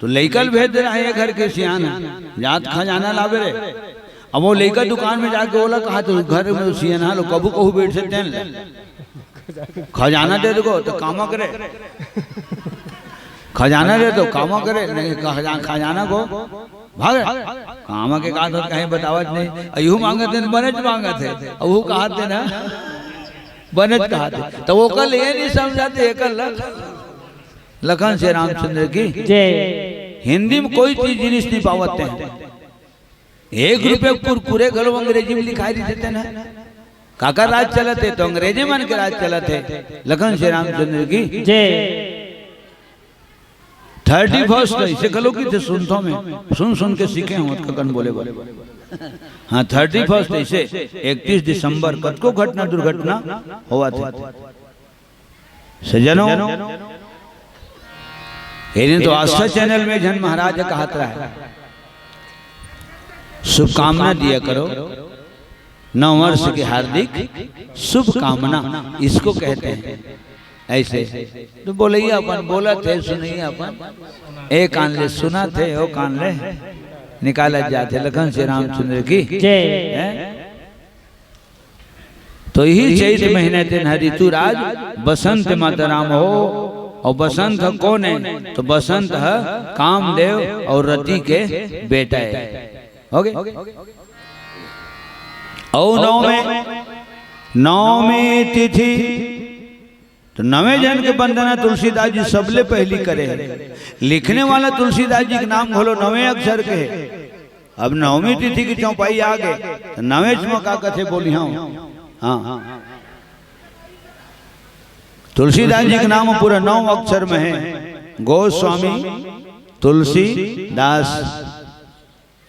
तो लइका ल भेज दे रहा है, ये घर के सियान है, जात खजाना लावे रे। अब वो लइका दुकान में जाके ओला कहा तो घर में सियनहा लो कभू कहू बैठे तेन ले। खजाना दे दो तो कामा करे। खजाना दे तो कामा करे, नहीं खजा-, खजाना को भाग। कामा के कहा तो कहीं बतावत नहीं। अयू मांगत है, बनेच मांगत है। अब वो कहा थे ना, बनेच कहा थे। तो वो कल ये नहीं समझाते, ये कल लख-, लखन से रामचंद्र की। जय। हिंदी में कोई चीज जिनिस नहीं पावत हैं। एक रुपया कुरकुरे घलो अंग्रेजी में लिखाई देते ना। काकर राज चलत हे तो अंग्रेजे मन के राज चलत हे। लखन से रामचंद्र की। जय। थर्टी फर्स्ट इसे घलो की थे सुनथो में, सुन सुन के सीखे हों ककन बोले बोले। हाँ, थर्टी फर्स्ट इसे इकतीस दिसंबर कतको घटना दुर्घटना होवत हे। सज्जनों, ये दिन तो आस्था चैनल में झन महाराज कहत रहा है, शुभकामना दिया करो, नव वर्ष की हार्दिक शुभकामना, इसको कहते हैं। ऐसे तो बोलइया अपन बोलत हे, सुनइया अपन एक कान ले सुनत हे, ओ कान ले निकालत जात हे। लखन से रामचंद्र की। जय। हैं? तो यही चैत महीना तेन ह ऋतुराज बसंत माता राम हो। और बसंत ह कोन हे? तो बसंत ह कामदेव और रति के बेटा हे। हो गे। और नवमी, नवमी तिथि, तो नवे झन के वंदना तुलसीदास जी सबले पहली करे हे। लिखने वाला तुलसीदास जी के नाम घलो नवे अक्षर के हे। अब नवमी तिथि की चौपाई आ गे, तो नवेच म का कथे बोली हूँ। हाँ, तुलसीदास जी के नाम पूरा नौ अक्षर में हे, गोस्वामी तुलसीदास।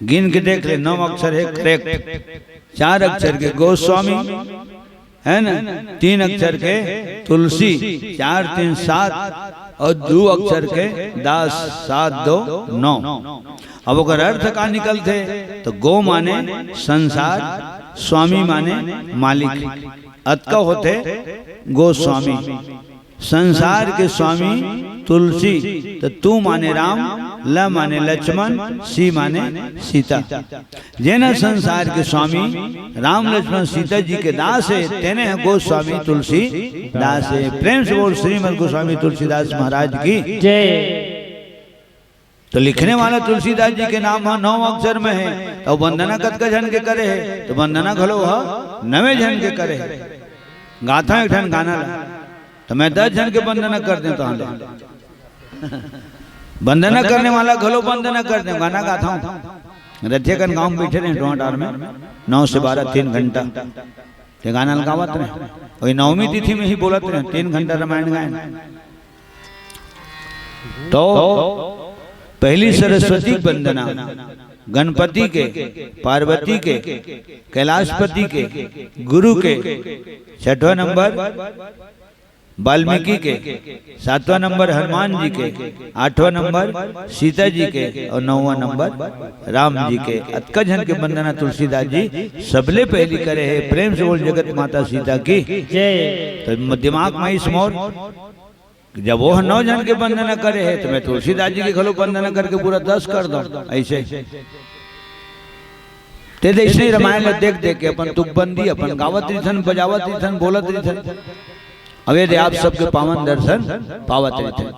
गिन के देख ले, नौ अक्षर हे, करेक्ट। चार अक्षर के गोस्वामी, है ना, तीन अक्षर के तुलसी, चार तीन सात, और दो अक्षर के दास, सात दो नौ। अब ओकर अर्थ का निकलथे? तो गो माने संसार, स्वामी माने मालिक, अतका होथे गोस्वामी। संसार के स्वामी तुलसी, तो तू माने राम, ल माने लक्ष्मण, सी माने सीता। जेना संसार के स्वामी राम लक्ष्मण सीता जी के दास हे, तेने ह गोस्वामी तुलसीदास हे। प्रेम से बोल श्रीमद गोस्वामी तुलसीदास महाराज की। जय। तो लिखने वाला तुलसीदास जी के नाम ह नौ अक्षर में हे, तो वंदना कतका झन के करे हे? तो वंदना घलो ह नवे झन के करे हे। गाथा एक ठन गाना ला, तो मैं दस झन के वंदना कर दें तो हाँ ले। वंदना करने वाला घलो वंदना कर दें, गाना गाथा हूँ। रथिया कन गाँव में बैठे रहे डोंटार में, नौ से बारह, तीन घंटा। ते गाना लगावत रहे, वही नवमी तिथि में ही बोलत रहे, तीन घंटा रामायण गायन। तो पहली सरस्वती वंदना, गणपति के, पार्वती के, कैलाशपति के, गुरु के, छठवां नंबर वाल्मीकि के, सातवां नंबर हनुमान जी के, आठवां नंबर सीता जी के और नौवां नंबर राम जी के। अतका झन के वंदना तुलसीदास जी सबले पहली करे हे। प्रेम से बोल जगत माता सीता की। जय। तो दिमाग में इस मोर, जब वो नौ झन के वंदना करे हे, तो मैं तुलसीदास जी के घलो वंदना करके पूरा दस कर दो। ऐसे ते देख नहीं रामायण ला देख देख के अपन तुकबंदी, अपन गावत रिथन, बजावत रिथन, बोलत रिथन। अब ये दे आप सबके पावन दर्शन पावत रिथन।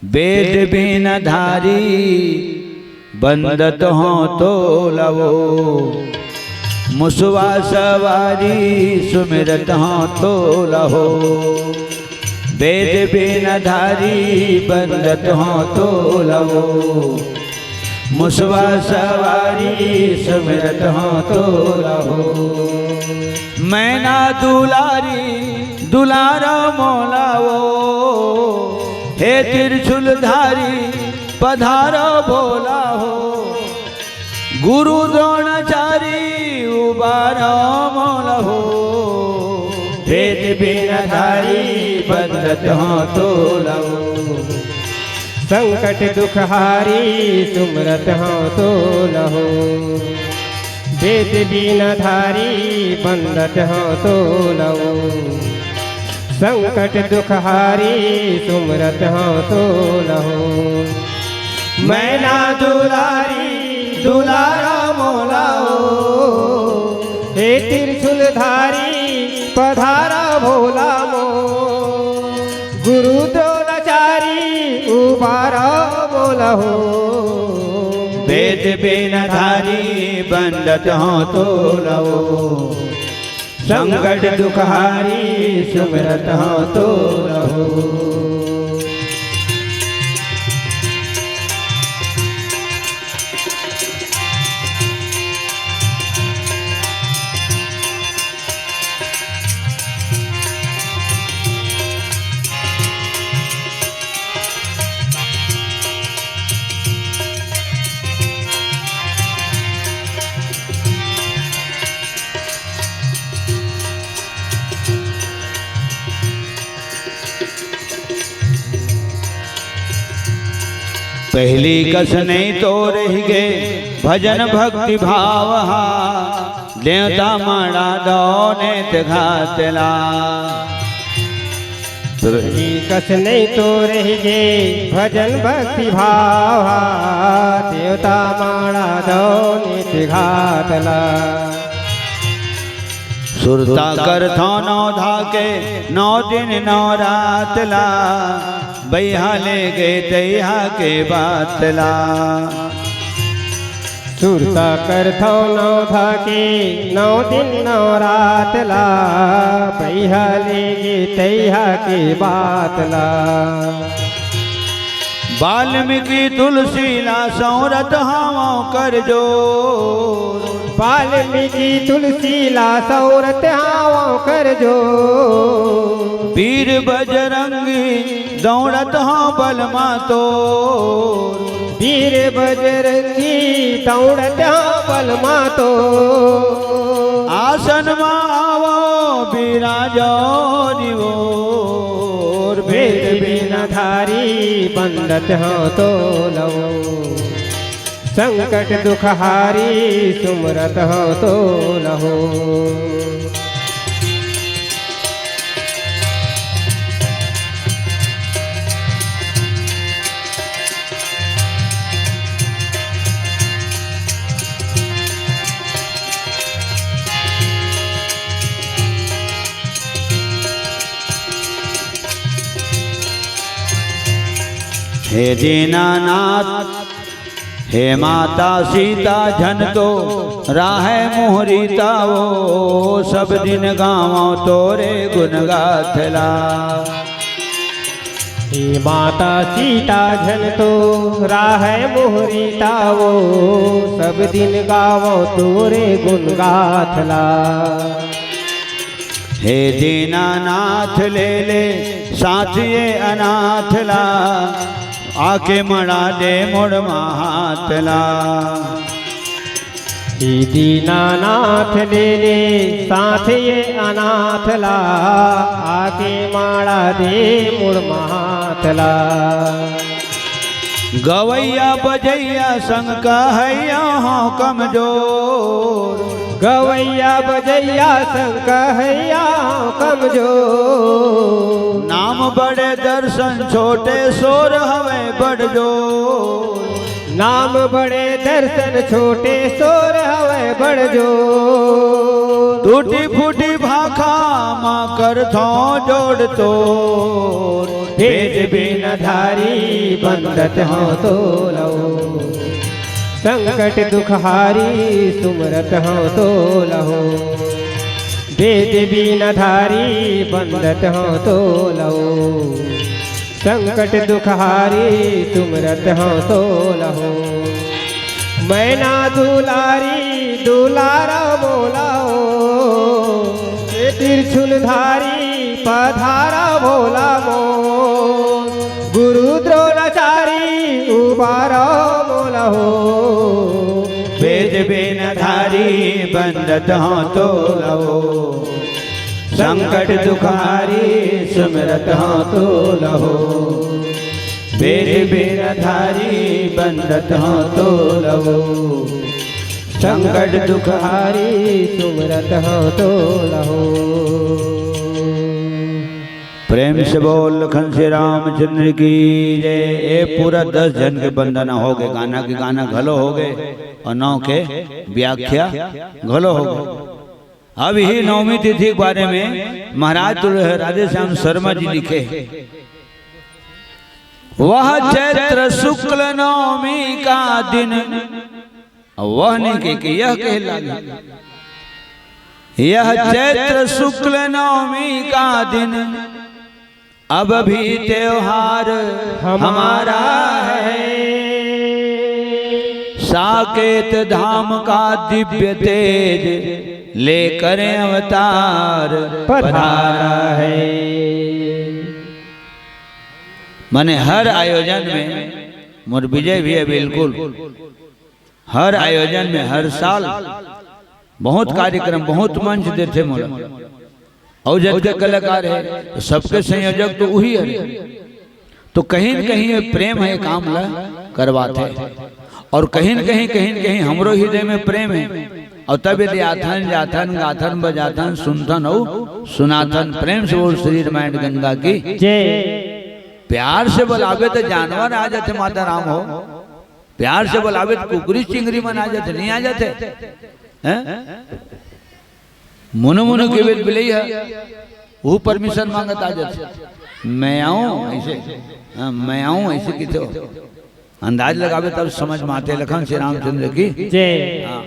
वेद बिना धारी बंदत हो तो लवो, मुसवा सवारी सुमिरत हो तो लहो। वेद बिना धारी बंदत हो तो लवो, मुसवा सवारी सुमिरत हो तो लहो। मैना दुलारी दुलारा मोला वो, हे त्रिशूलधारी पधारो भोला हो। गुरु द्रोणाचारी उबारो मोला हो, वेद बिना धारी बंदत हो तो लवो। संकट दुख हारी सुमरत हो तो लहो, वेद बिना धारी बंदत हो तो लहो। संकट दुख हारी सुमरत हो तो लहो, मैना दुलारी दुलारा मोला ओ, हे त्रिशूलधारी पधारा भोला मो। गुरु द्रोणाचारी उबारा मोला हो, वेद बिना धारी बंदत हौं तोला ओ। संकट दुख हारी सुमिरत हौं तोला हो। पहली कस नहीं तो रहि गे भजन भक्ति भाव हा, देवता माड़ा दौ नेत घात ला। पहली कस नहीं तो रहि गे भजन भक्ति भाव हा, देवता माड़ा दौ नेत घात ला। सुरता करथौं नौ धाके नौ दिन नौ रात ला, बइहा ले गे तइहा के बात ला। सुरता करथौं नौ धाके नौ दिन नौ रात ला, बइहा ले गे तइहा के बात ला। वाल्मीकि तुलसी ला सौंरत हौं कर जोर। वाल्मीकि तुलसी ला सौंरत हौं कर जोर। वीर बजरंगी दौड़त हौं बलमा तोर। वीर बजरंगी दौड़त हौं बलमा तोर। आसन मा आवो बिराजो निवोर। वेद बिना धारी बंदत हौं तोला ओ। संकट दुख हारी सुमरत हौं तोला ओ। हे दीनानाथ, हे माता सीता, झन तो राहय मोर रीता ओ, सब दिन गावंव तोरे गुन गाथला। हे माता सीता, झन तो राहय मोर रीता ओ, सब दिन गावंव तोरे गुन गाथला। हे दीनानाथ, ले ले साथ ये अनाथ ला, आके मड़ा दे मोर मात ला। हे दीनानाथ, ले ले साथ ये अनाथ ला, आके मड़ा दे मोर मात ला। गवैया बजैया संग कहैया हौं कमजोर। गवैया बजैया संग कहैया हौं कमजोर। नाम बड़े दर्शन छोटे सोर हवय बड़ जोर। नाम बड़े दर्शन छोटे सोर हवय बड़ जोर। टूटी फूटी भाखा मा करथौं जोड़ तोर। वेद बिना धारी बंदत हौं तोला ओ। संकट दुख हारी सुमरत हौं तोला ओ। वेद बिना धारी बंदत हौं तोला ओ। संकट दुख हारी सुमरत हौं तोला ओ। मैना दुलारी दुलारा मोला ओ, हे त्रिशूलधारी पधारा भोला मो। गुरु द्रोणाचारी उबारा मोला हो, वेद बिना धारी बंदत हौं तोला ओ। संकट दुख हारी सुमिरत हौं तोला ओ। वेद बिना धारी बंदत हौं तोला ओ। संकट दुख हारी सुमिरत हौं तोला ओ। प्रेम से बोल लखन श्री रामचंद्र की जय। ए पूरा दस झन के वंदना हो गए, गाना के गाना घलो हो गए और नौ के व्याख्या घलो हो गए। अब ही नवमी तिथि के बारे में महाराज तुल-, राधेश्याम शर्मा जी लिखे, वह चैत्र शुक्ल नवमी का दिन, अब वह नहीं कह के यह कहे लागे, यह चैत्र शुक्ल नवमी का दिन, अब भी त्योहार हमारा है। साकेत धाम का दिव्य तेज लेकर अवतार पधारा है। माने हर आयोजन में, मोर विजय भी है बिल्कुल, हर आयोजन में हर साल बहुत कार्यक्रम, बहुत मंच देथे मोला। अउ जतके कलाकार हे, तो सबके संयोजक तो उही हे। तो कहीं न कहीं ये प्रेम हे, काम ला करवाथे। और कहीं न कहीं, कहीं न कहीं हमरो हृदय में प्रेम हे। और तब यदि आथन, जाथन, गाथन, बजाथन, सुनथन अउ सुनाथन, प्रेम से बोल श्री रामायण गंगा की। जय। प्यार से बुलाबे तो जानवर आ जाथे, माता राम हो। प्यार से बुलाबे तो कुकरी चिंगरी मन आ जाथे, नहीं आ जाथे? हैं? मुनो मुनो के बेल बिलई है, वो परमिशन मांगत आ जाथे। मैं आऊं ऐसे, हाँ, मैं आऊं ऐसे किथे हो। अंदाज लगाबे तब समझ में आथे। लखन श्री रामचंद्र की। जय। हाँ।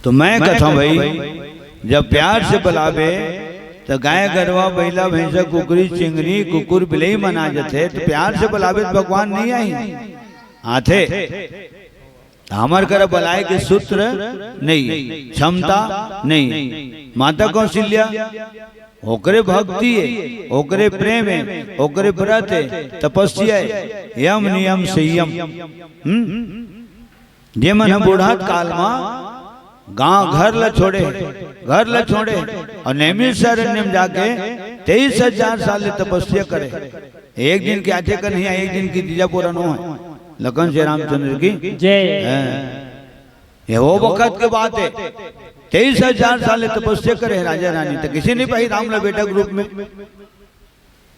तो मैं कथौं भाई, जब प्यार से बुलाबे, तो गाय, गरवा, बइला, भैंसा, कुकरी, चिंगरी, कुकुर, बिलई मन आ जाथे, तो प्यार से बुलाबे तो भगवान नहीं आही, आथे। हमर करा बलाय के सूत्र नहीं, क्षमता नहीं। माता कौशल्या, ओकरे भक्ति हे, ओकरे प्रेम हे, ओकरे व्रत हे, तपस्या हे, यम नियम संयम। हम्म? जे मन ह बूढ़त काल म गांव घर ल छोड़े, घर ल छोड़े और नैमिषारण्य म जाके तेईस हजार साल ले तपस्या करे। एक दिन के आथे कन्हैया, एक दिन की तीजा पूरा नो हे। लखन श्री रामचंद्र की। जय। हैं। ये वो वक्त के बात हे, तेईस हजार साल ले तपस्या करे हे राजा रानी, तो किसी नहीं पाही राम ला बेटा के रूप में।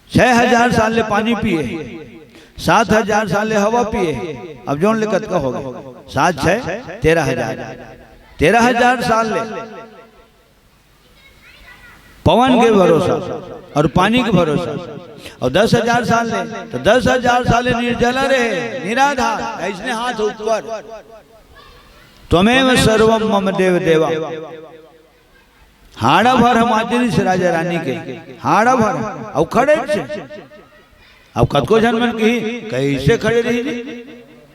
छह हजार साल ले पानी पिए, सात हजार साल ले हवा पिए, अब जोड़ ले कतका हो गए, सात छह तेरह हजार, तेरह हजार साल ले पवन के भरोसा और पानी के भरोसा, और दस हजार साल ले, तो दस हजार साल ले निर्जला रहे, निराधार, ऐसने हाथ ऊपर, त्वमेव सर्वम मम देव देवा। हाड़ा भर हम आदरी से राजा रानी के, हाड़ा भर, अउ खड़े से। अब कतको झन मन कही, कैसे खड़े रही जी?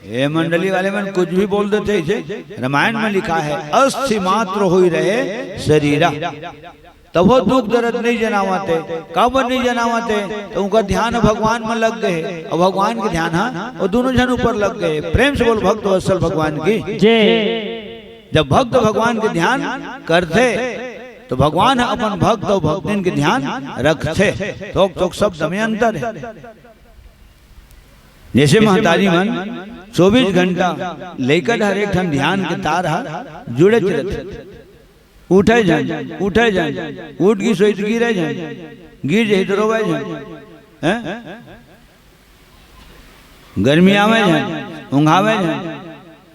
ए मंडली वाले मन कुछ भी बोल देथे ऐसे। रामायण में लिखा हे, अस्थि मात्र होई रहे शरीरा। तब वो दुख दर्द नहीं जनावत हे। काबर नहीं जनावत हे? तो उनका ध्यान भगवान में लग गए, और भगवान के ध्यान, हाँ, वो दोनों झन ऊपर लग गए। प्रेम से बोल, भक्त वत्सल भगवान की। जय। जब भक्त भगवान के ध्यान करथे, तो भगवान ह अपन भक्त अउ भक्तिन के ध्यान रखथे। थोक थोक शब्द में अंतर हे। जैसे महतारी मन चौबीस घंटा लइका डहर एक ठन ध्यान के तार ह जुड़ेच रथे। उठे झन, उठे झन, उठ गिस होही त गिरे झन, गिर जही त रोवे झन, हैं? गर्मी आवे झन, उंघावे झन,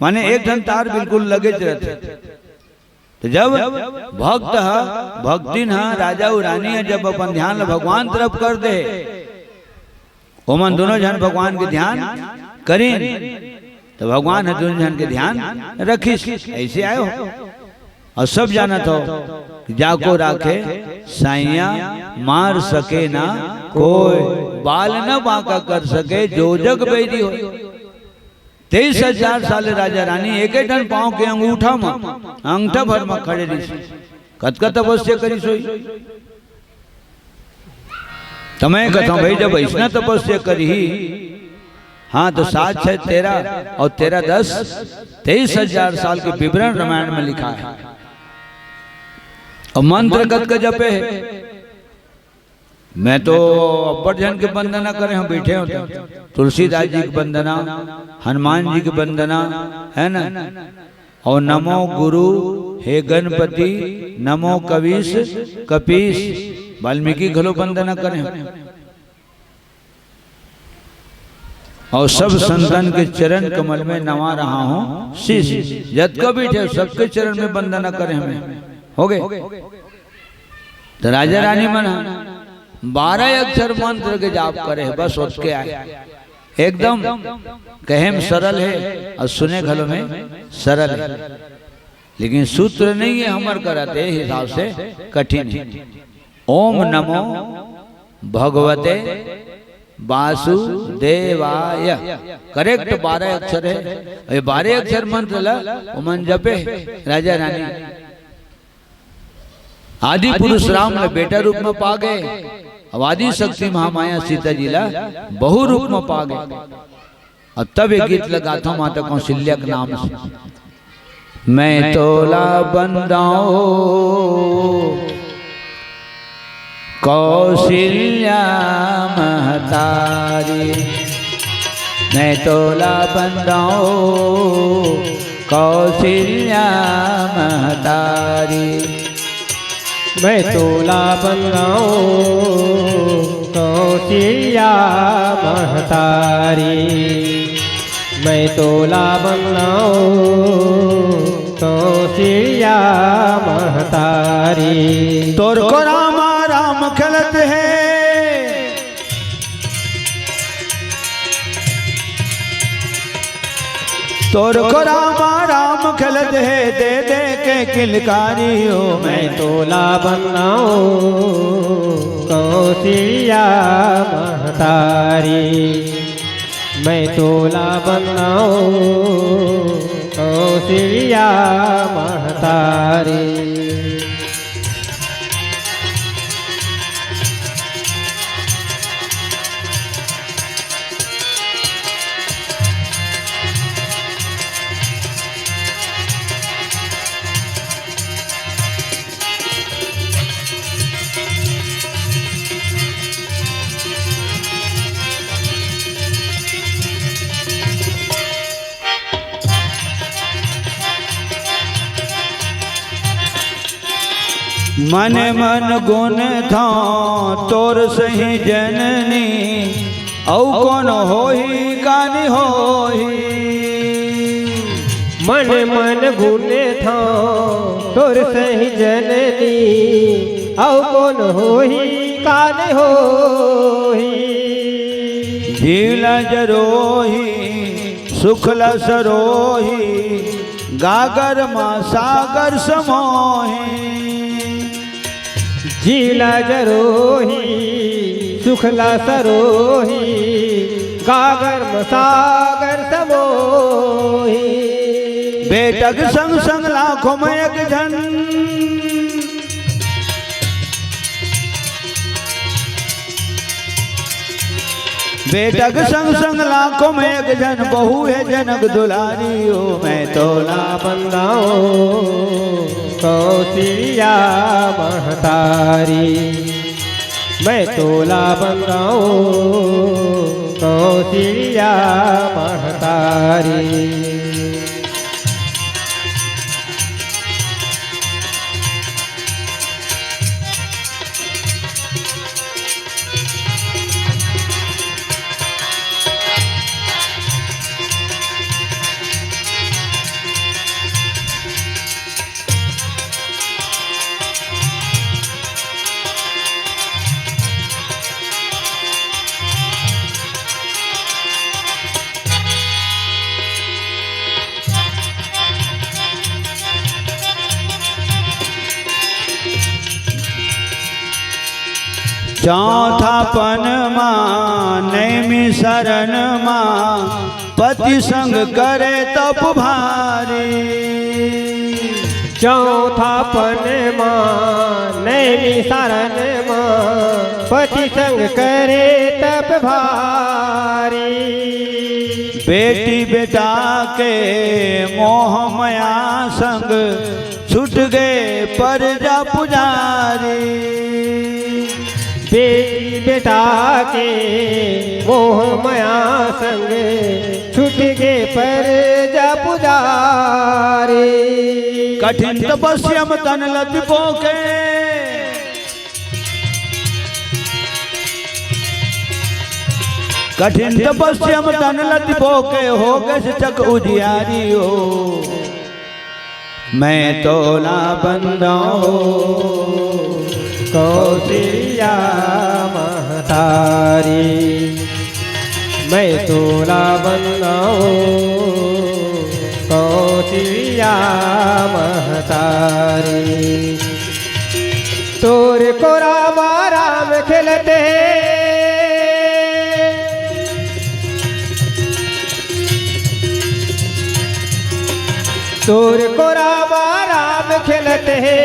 माने एक ठन तार बिल्कुल लगेच रथे। तो जब भक्त ह, भक्तिन ह, राजा अउ रानी ह, जब अपन ध्यान ल भगवान तरफ कर दे, ओमन दोनों झन भगवान के ध्यान करिन, तो भगवान ह दोनों झन के ध्यान रखिस। ऐसे आए हो। और सब जानत हो कि जाको राखे साइया, मार सके ना कोई, बाल न बांका कर सके जो जग बैरी हो। तेईस हजार साल राजा रानी एके ठन पांव के अंगूठा म, अंगठा भर म खड़े रहिस। कतका तपस्या करिस होही। त मैं कहता हूं भाई, जब ऐसना तपस्या करिही, हाँ, तो सात छह तेरह और तेरह दस, तेईस हजार साल के विवरण रामायण में लिखा है। और मंत्र कतका जपे है। मैं तो अब्बड़ झन के वंदना करे हूं, बैठे हूं तो तुलसीदास जी की वंदना, हनुमान जी की वंदना, है ना, और नमो गुरु हे गणपति, नमो कवीश कपीश। वाल्मीकि घलो वंदना करे हवय। और सब संतन के चरण कमल में नवा रहा हूँ शीश। जतका बइठे सबके चरण में वंदना करे हवय। हो गे। त राजा रानी मन ह बारह अक्षर मंत्र के जाप करे हे, बस ओतके आय। एकदम कहे म सरल हे और सुने घलो में सरल हे, लेकिन सूत्र नइ हे हमर करा, ते हिसाब से कठिन हे। ओम नमो भगवते वासुदेवाय। करेक्ट बारह अक्षर हे। ये बारह अक्षर मंत्र ला ओमन जपे हे राजा रानी। आदि पुरुष राम ला बेटा रूप में पा गे, अब आदि शक्ति महामाया सीता जी ला बहू रूप में पा गे। अब तब ये गीत ला गाथों माता कौशल्या के नाम से। मैं तोला बंदाऊं कौशल्या महतारी, मैं तोला बंदाऊं कौशल्या महतारी। मैं तोला बंदाऊं कौशल्या महतारी, मैं तोला बंदाऊं कौशल्या महतारी। तोर को रामा राम खेलत हे, तोर को रामा राम खेलत हे, दे दे के किलकारी हो। मैं तोला बंदाऊं कौशल्या महतारी, मैं तोला बंदाऊं कौशल्या महतारी। मन मन गुन थौं तोर सही जननी, अउ कोन होही कानी होही। मन मन गुन थौं तोर सही जननी, अउ कोन होही कानी होही। जीव ला जरोही सुख ला सरोही, गागर मा सागर समोही। जीव ला जरोही सुख ला सरोही, गागर मा सागर समोही। बेटा के संग संग लाखों में एक झन, बेटा के संग संग लाखों में एक झन, बहू हे जनक दुलारी हो। मैं तोला बंदाऊं कौशल्या महतारी, मैं तोला बंदाऊं कौशल्या महतारी। चौथापन मा नैमी शरण मा, पति संग करे तप भारी। चौथापन मा नैमी शरण मा, पति संग करे तप भारी। बेटी बेटा के मोह मया संग, छूट गे परजा पुजारी। बेटी बेटा के मोह मया संग, छूट गे परजा पुजारी। कठिन तपस्या म तन ल तिपोके, कठिन तपस्या म तन ल तिपोके, होगेस चक उजियारी हो। मैं तोला बंदाओ कौशल्या महतारी, मैं तोला बंदाओ कौशल्या महतारी। तोर कोरा मा राम खेलत हे, तोर कोरा मा राम खेलत हे,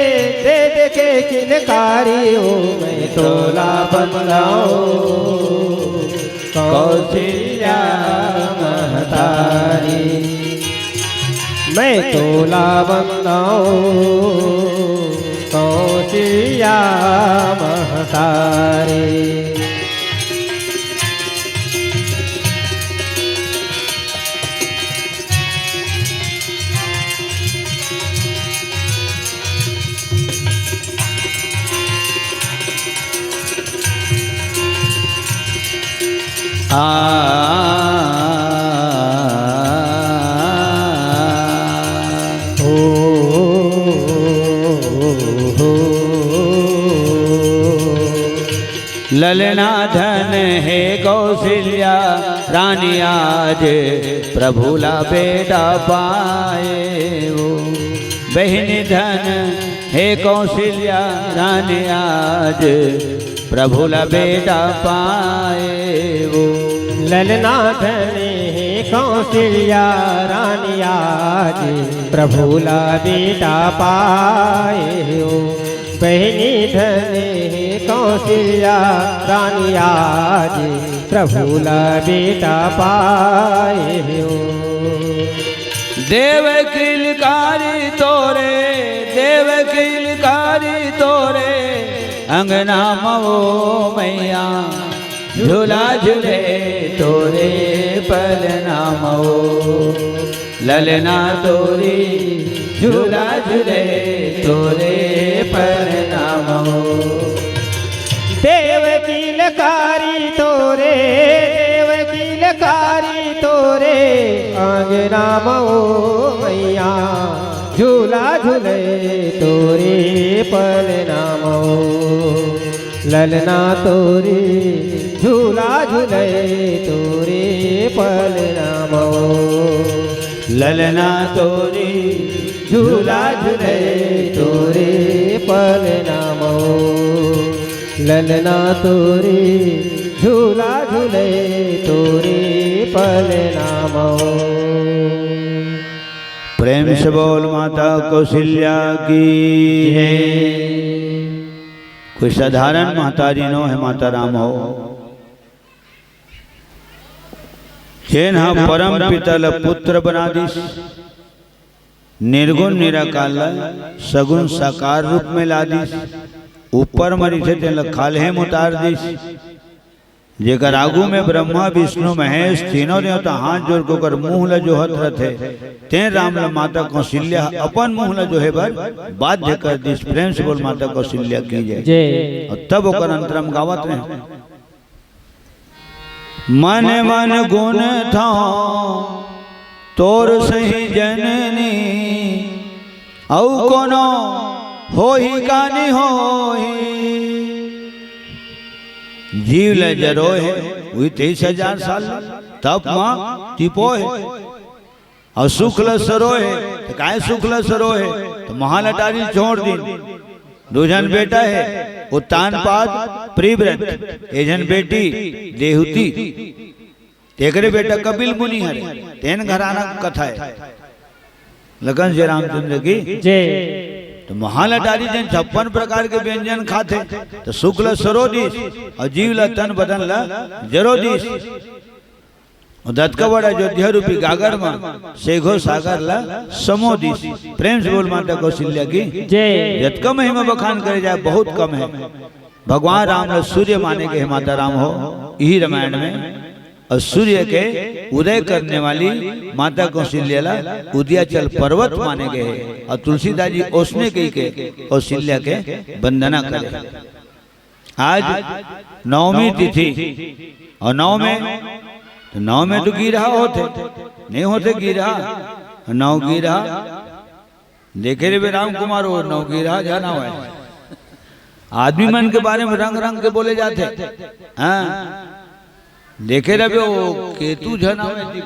दे दे के किलकारी हो, मैं तोला बंदाओ कौशल्या महतारी, मैं तोला बंदाओ कौशल्या महतारी। आ, ओ, ओ, ओ, ओ। ललना धन हे कौशल्या रानी, आज प्रभु ला बेटा पाए हो। बहिनी धन हे कौशल्या रानी, आज प्रभु ला बेटा पाए हो। ललना धन हे कौशल्या रानी, आज प्रभु ला बेटा पाए हो। बहिनी धन हे कौशल्या रानी, आज प्रभु ला बेटा पाए हो। देव किलकारी तोरे, देव किलकारी तोरे, अंगना म ओ मैया, झूला झूले तोरे पलना म ओ। ललना तोरी झूला झूले तोरे पलना म ओ। देव किलकारी तोरे, देव किलकारी तोरे, अंगना म ओ मैया, झूला झूले तोरे पलना म ओ। ललना तोरी झूला झूले तोरे पलना म ओ। ललना तोरी झूला झूले तोरे पलना म ओ। ललना तोरी झूला झूले तोरे पलना म ओ। प्रेम से बोल माता कौशल्या की जय। कोई साधारण महतारी नो हे, माता राम हो। जेन ह परम पिता ल पुत्र बना दिस, निर्गुण निराकार ल सगुण साकार रूप में ला दिस, ऊपर म रिथे तेन ल खाल्हे म उतार दिस, जेकर आगू में ब्रह्मा, विष्णु, महेश तीनों देवता हाथ जोर के ओकर मुंह ल जोहत रथे, तेन राम ल माता कौशल्या ह अपन मुंह ल जोहे बर बाध्य कर दिस। प्रेम से बोल माता कौशल्या की जय। जय। अउ तब ओकर अंतरा म गावत रहे, मन मन गुन थव तोर सही जननी, अउ कोनो होही का नि होही। जीव ल जरोय हे, उही तेईस हजार साल तप म तिपोय हे। अउ सुख ल सरोय हे, त काय सुख ल सरोय हे? त महालटारी छोड़ दिन। दू झन बेटा हे, उत्तानपाद, प्रियव्रत, एक झन बेटी, देहूति। तेकरे बेटा कपिल मुनि हरे, तेन घराना कथा हे। लखन श्री रामचंद्र की। जय। त महालटारी जेन छप्पन प्रकार के व्यंजन खाथे, त सुख ल सरो दिस अउ जीव ल, तन बदन ल जरो दिस। अउ दतका बड़ अयोध्या रूपी गागर म सेघो सागर ल समो दिस। प्रेम से बोल माता कौशल्या की। जय। जतका महिमा बखान करे जाय, बहुत कम हे। भगवान राम ल सूर्य माने गे हे माता राम हो, इही रामायण में। और सूर्य के उदय करने वाली माता कौशल्या ला उदयाचल पर्वत माने गए हे। और तुलसीदास जी ओसने कहिके कौशल्या के वंदना करे। आज नवमी तिथि और नौ में, तो नौ में तो गिरहा होथे, नहीं होथे गिरहा, नौ गिरहा देखे रहे राम कुमार, वो नौ गिरहा झन आवय। आदमी मन के बारे में रंग रंग के बोले जाथे। हाँ, देखे रहे वो केतु झन आवय,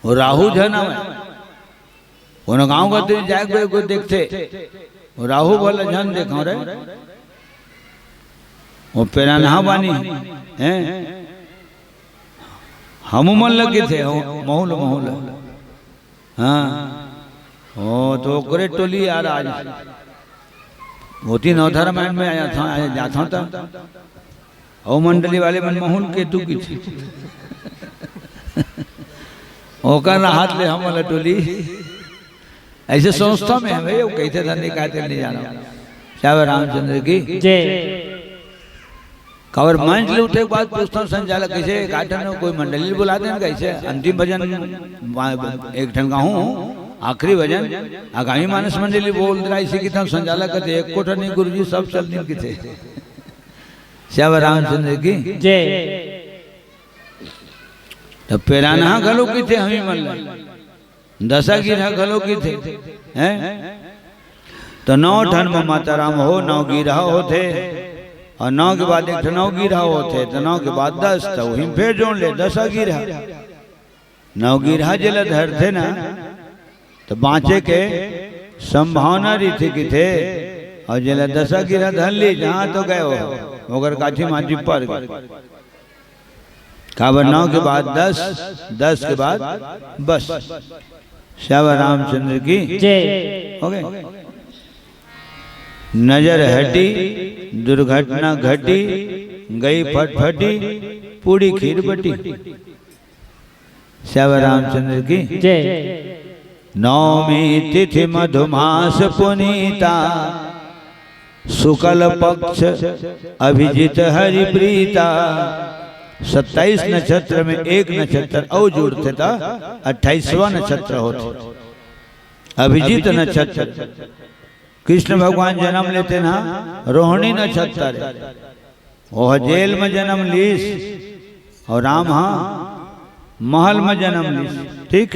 वो राहु झन आवय। कोनो गांव गती जाय के कोई देखथे, वो राहु भला झन देखव रे, वो पेरानहा बानी, हैं? हमू मन ल कहिथे, हो, महू ल, महू ल। हाँ, वो तो ओकरे टोली यार आज। ओती नवधा रामायण में आया था, आया जाता था। अउ मंडली वाले मन महू ल केतु कहिथे। ओकर हाथ ले हमन ल टोली। ऐसे संस्था में हवे, वो कहिथे धन नहीं कहते नहीं जाना। श्यावर रामचंद्र की। जय। काबर मंच ले उठे के बाद पूछथंव संचालक, कइसे एक आठ ठन कोई मंडली ल बुला देन, कइसे अंतिम भजन एक ठन गाहूं, आखिरी भजन, आगामी मानस मंडली बोल रहा, इसे कहिथंव संचालक कहिथे, एको ठन नहीं गुरुजी, सब चल दिन कहिथे। श्यावर रामचंद्र की। जय। त पेरानहा घलो कहिथे हमी मन ल, दसा गिरहा घलो कहिथे, हैं? त नौ ठन म माता राम हो, नौ गिरहा होथे, और नौ के बाद एक ठन नौ गिरहा होथे, त नौ के बाद दस, त उही म फेर जोड़ ले, दसा गिरहा। नौ गिरहा जेला धरथे ना, त बांचे के संभावना रहिथे कहिथे, और जेला दसा गिरहा धर ली, जहां तो गए हो, ओकर काठी मांझी पर गए। काबर नौ के बाद दस, दस के बाद बस। श्यावर रामचंद्र की। जय। हो गए। नजर हटी, दुर्घटना घटी, गई फटफटी, पूड़ी खीर बटी। श्यावर रामचंद्र की। जय। नवमी तिथि मधुमास पुनीता, शुक्ल पक्ष अभिजित हरि प्रीता। सत्ताईस नक्षत्र में एक नक्षत्र अउ जुड़थे त अट्ठाईसवां नक्षत्र होथे, अभिजित नक्षत्र। कृष्ण भगवान जन्म लेथे ना रोहिणी नक्षत्र, ओह जेल में जन्म लीस, और राम हा महल में जन्म लीस। ठीक,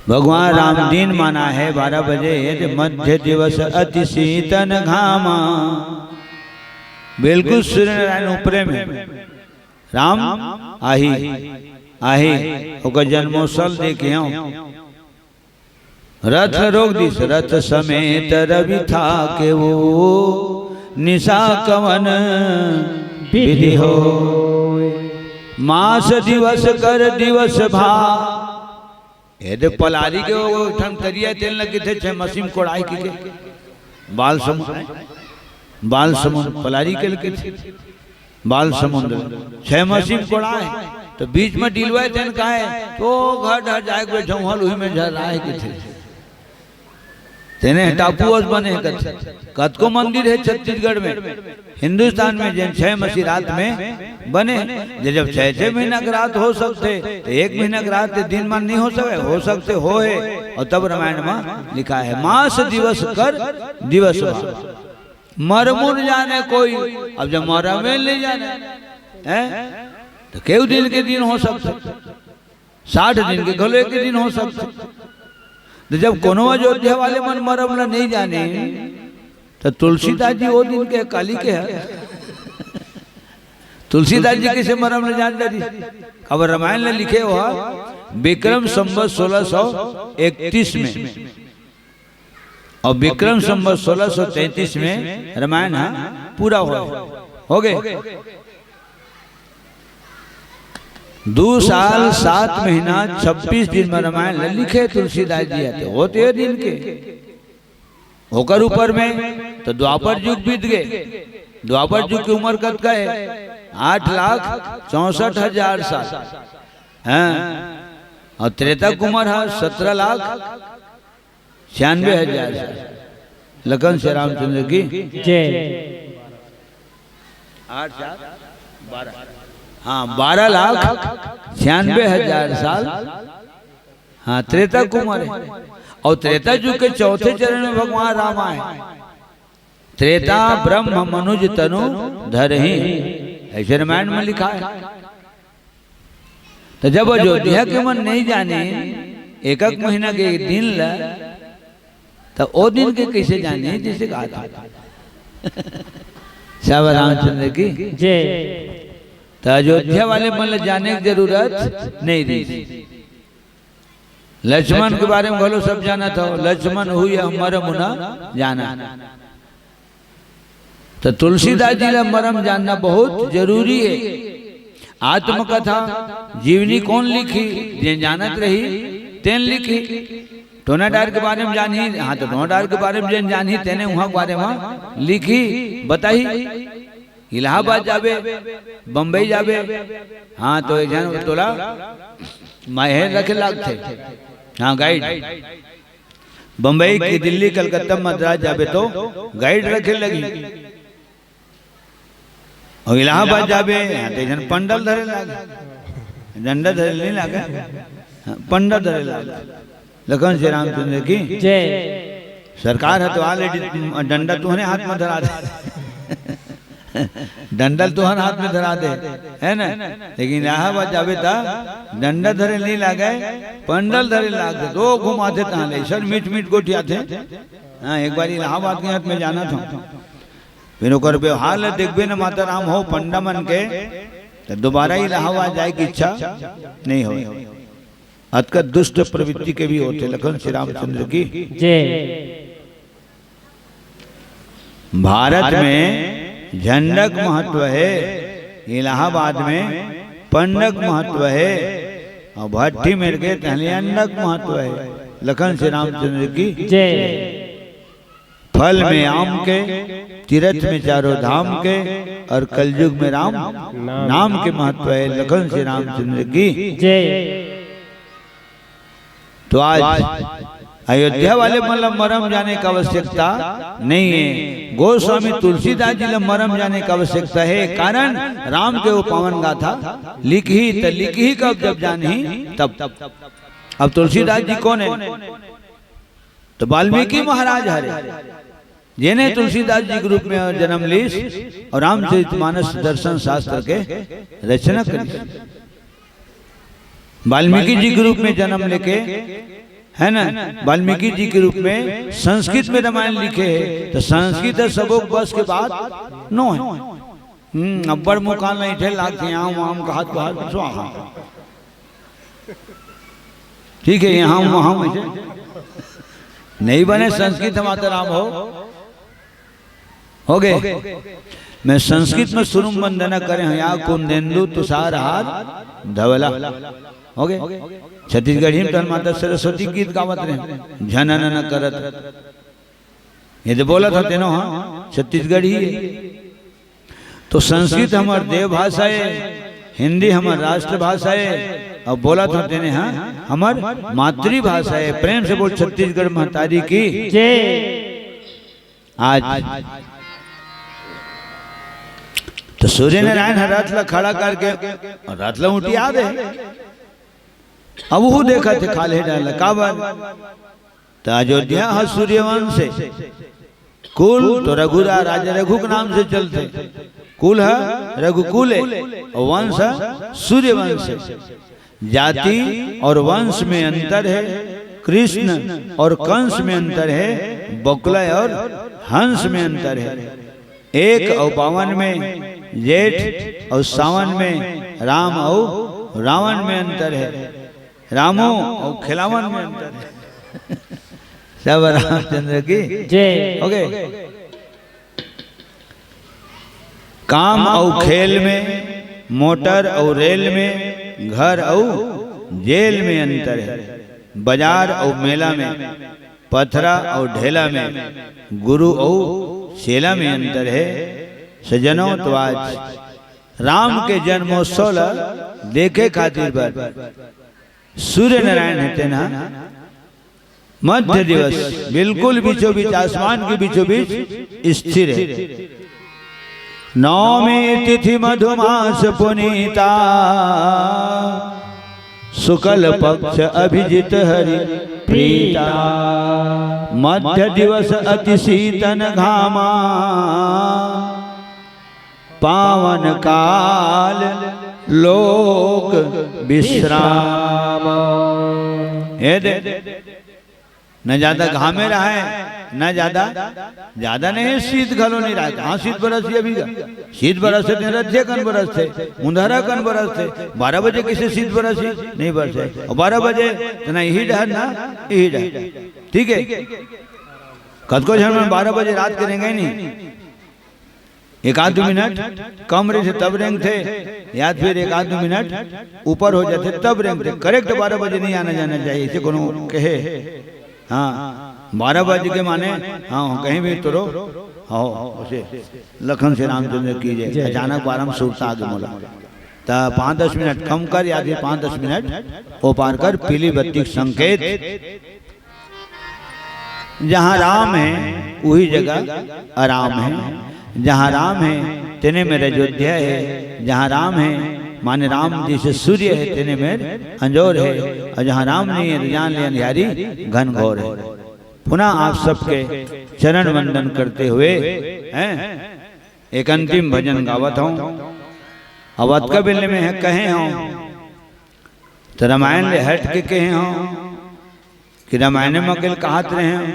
भगवान राम दिन माना है बारह बजे, यदि मध्य दिवस अति शीतन घामा। बिल्कुल सूर्यनारायण ऊपरे में राम आही, आही, ओकर जन्मोत्सव देखे हंव। रथ रोक दिस, रथ समेत रवि थाकेउ, निसा कवन विधि हो। मास दिवस कर दिवस भा। ए दे पलारी के वो ठन करिया तेल लगे थे, छह मसीम कोड़ाई की के। बाल समुंद, बाल समुंद पलारी के लगे थे। बाल समुंद, छह मसीम कोड़ाए, तो बीच में डिलवाए तेन काहे, तो घर डर जाए के झौहल उही में झर आए के थे। तेने टापू अस बने कथे। कतको मंदिर है छत्तीसगढ़ में, हिंदुस्तान में, जेन छह मसी रात में बने। जे जब छह छह महीना के रात हो सकथे, तो एक महीना के रात के दिन मान नहीं हो सके, हो सकथे होए। और तब रामायण में लिखा है, मास दिवस कर दिवस भा। मरमुन जाने कोई, अब जब मरमे नहीं जाने, हैं? तो केव दिन के दिन हो सकथे, साठ दिन के घलो एक दिन हो सकथे। तो जब कोनो अयोध्या वाले मन मरम ला नहीं जाने, तो तुलसीदास जी वो दिन के काली के है। तुलसीदास जी कइसे मरम ला जान जाही? अब रामायण ला लिखे हो, विक्रम संवत सोलह सौ इकतीस में, और विक्रम संवत सोलह सौ तैंतीस में रामायण हा पूरा हो, हो गए। दो साल सात महीना छब्बीस दिन में रामायण ला लिखे तुलसीदास जी आते होते दिन के। ओकर ऊपर में तो द्वापर युग बीत गए। द्वापर युग की उम्र कतका है? आठ लाख चौसठ हजार साल। हाँ, और त्रेता की उम्र है सत्रह लाख छियानवे हजार साल। लखन श्री रामचंद्र की। जय। आठ साल। हाँ, बारह लाख छियानबे हजार साल। हाँ, त्रेता के उमर हे। अउ त्रेता युग के चौथे चरण में भगवान राम आए। त्रेता ब्रह्म मनुज तनु धरही, अइसे रामायण में लिखा हे। त जब अयोध्या के मन नइ जानिन एक एक महीना के दिन ल, त ओ दिन के कइसे जानिन, जइसे कहा था। सब रामचंद्र की। जय। त अयोध्या वाले मन ल जाने के जरूरत नइ रहिस। लक्ष्मण के बारे में घलो सब जानत हव, लक्ष्मण हुई यह मरम न जाना। त तुलसीदास जी ला मरम जानना बहुत जरूरी हे। आत्मकथा जीवनी कोन लिखही, जेन जानत रही तेन लिखही। टोना डार के बारे में जानही, हाँ, त टोना डार के बारे में जेन जानही तेने उहाँ के बारे में लिखही, बताही। इलाहाबाद जाबे, बम्बई जाबे, हाँ, त एक झन तोला माहेर रखे लागथे, हाँ, गाइड। बम्बई के, दिल्ली, कलकत्ता, मद्रास जाबे त गाइड रखे लगही। अउ इलाहाबाद जाबे, हाँ, त एक झन पंडल धरे लागे, डंडा धरे नइ लागे, हाँ, पंडा धरे लागे। लखन श्री रामचंद्र की। जय। सरकार ह त already डंडा तुहरे हाथ में धरा दे। डंडा ल तुहर हाथ में धरा दे, हे ना? लेकिन इलाहाबाद जाबे त डंडा धरे नइ लागे, पंडल धरे लागथे, त ओ घुमाथे तहाँ ले, सब मीठ मीठ गोठियाथे। हाँ, एक बार इलाहाबाद के हाथ में जाना था, फिर ओकर व्यवहार ल देखबे न माता राम हो पंडा मन के, त दोबारा इलाहाबाद जाए के इच्छा नइ होय। अतका दुष्ट प्रवृत्ति के भी होथे। लखन श्री रामचंद्र की। जय। भारत में झंडक महत्व हे, इलाहाबाद में पंडक महत्व हे, अउ भट्ठी मेर के तहले अंडक महत्व हे। लखन श्री रामचंद्र की। जय। फल में आम के, तीरथ में चारों धाम के, अउ कलयुग में राम नाम के महत्व हे। लखन श्री रामचंद्र की। जय। त आज अयोध्या वाले मन ल मरम जाने के आवश्यकता नइ हे। गोस्वामी तुलसीदास जी ल मरम जाने के आवश्यकता हे, कारण राम के ओ पावन गाथा लिखही त लिखही कब, जब जानही तब। अब तुलसीदास जी कोन हे? त वाल्मीकि महाराज हरे, जेने तुलसीदास जी के रूप में जनम लीस अउ रामचरितमानस दर्शन शास्त्र के रचना करिस। वाल्मीकि जी के रूप में जनम लेके, हे ना, वाल्मीकि जी के रूप में संस्कृत में रामायण लिखे हे, त संस्कृत ह सबो के बस के बात नोहे। हम्म, अब्बड़ मुँह कान नइ ठे लागथे, आम आम कहत कहत स्वाहा। ठीक हे, इहाँ वहाँ वइसे नइ बने, संस्कृत माता राम हो। होगे। मैं संस्कृत में सुरुम वंदना करे हँव, या कुंदेंदु तुषार हार धवला। होगे। छत्तीसगढ़ी में तोर माता सरस्वती गीत गावत रहे, झननन करत। ये तो बोलत हँव तेनो, हाँ, छत्तीसगढ़ी हे। त संस्कृत हमर देव भाषा हे, हिंदी हमर राष्ट्रभाषा हे, अउ बोलत हँव तेने, हाँ, हमर मातृभाषा हे। प्रेम से बोल, छत्तीसगढ़ महतारी की। जय। आज त सूर्यनारायण ह रथ ल खड़ा करके, रथ ल उटिया दे। अब उहू देखत हे खाल्हे डहर ल, काबर? त अयोध्या ह सूर्यवंश हे, कुल तो रघु रा-, राजा रघु के नाम से चलथे, कुल ह रघुकुल हे, अउ वंश ह सूर्यवंश हे। जाति अउ वंश में अंतर हे, कृष्ण अउ कंस में अंतर हे, बकुला अउ हंस में अंतर हे। एक अउ बावन में जेठ अउ सावन में राम अउ रावण में अंतर हे। रामो अउ खेलावन में अंतर हे। सब रामचंद्र की। जय। OK। काम अउ खेल में, मोटर अउ रेल में, घर अउ जेल में अंतर हे। बाजार अउ मेला में, पथरा अउ ढेला में, गुरु अउ चेला में अंतर हे। सज्जनों, त आज राम के जन्मोत्सव ल देखे खातिर बर सूर्यनारायण हे तेन ह मध्य दिवस, बिल्कुल बीचों बीच, आसमान के बीचों बीच स्थिर हे। नवमी तिथि मधुमास पुनीता, शुक्ल पक्ष अभिजित हरि प्रीता। मध्य दिवस अति शीतन घामा, पावन काल लोक विश्राम। हे दे, न ज्यादा घामे रहय, न ज्यादा, ज्यादा नहीं, शीत घलो नहीं रहय। कहाँ शीत बरस हे अभी का? शीत बरस हे, रथे कन बरस हे, उंधरा कन बरस हे। बारह बजे किसे शीत बरस हे? नहीं बरस हे। और बारह बजे तो ना यही डहर ना, यही डहर। ठीक है, कतको झन मन बारह बजे रात के रेंगे नहीं, एक आध दो मिनट कम रहिथे तब रेंगथे, या फिर एक आध दो मिनट ऊपर हो जाथे तब रेंगथे। करेक्ट बारह बजे नहीं आना जाना चाहिए, इसे कोनो कहे। हाँ, बारह बजे के माने, हाँ, कहीं भी तुरो, हाँ, उसे लखन से रामचंद्र की जय। जय। अचानक बारह में सुरता आगे मोला, त पाँच दस मिनट कम कर, या फिर पाँच दस मिनट ओ पार कर, पीली बत्ती के संकेत। जहाँ राम है, वही जगह आराम है। जहाँ राम है, तेने मेर अयोध्या है। जहाँ राम है, माने राम जैसे सूर्य है, तेने मेर अंजोर है। और जहाँ राम नहीं है, तो जान ले अंधियारी घनघोर है। पुनः आप सबके चरण वंदन करते हुए, हैं, एक अंतिम भजन गावत हूँ। अब अतका बेले में है, कहे हूँ, तो रामायण ले हट के कहे हूँ कि रामायण में अकेल कहत रहे हूँ,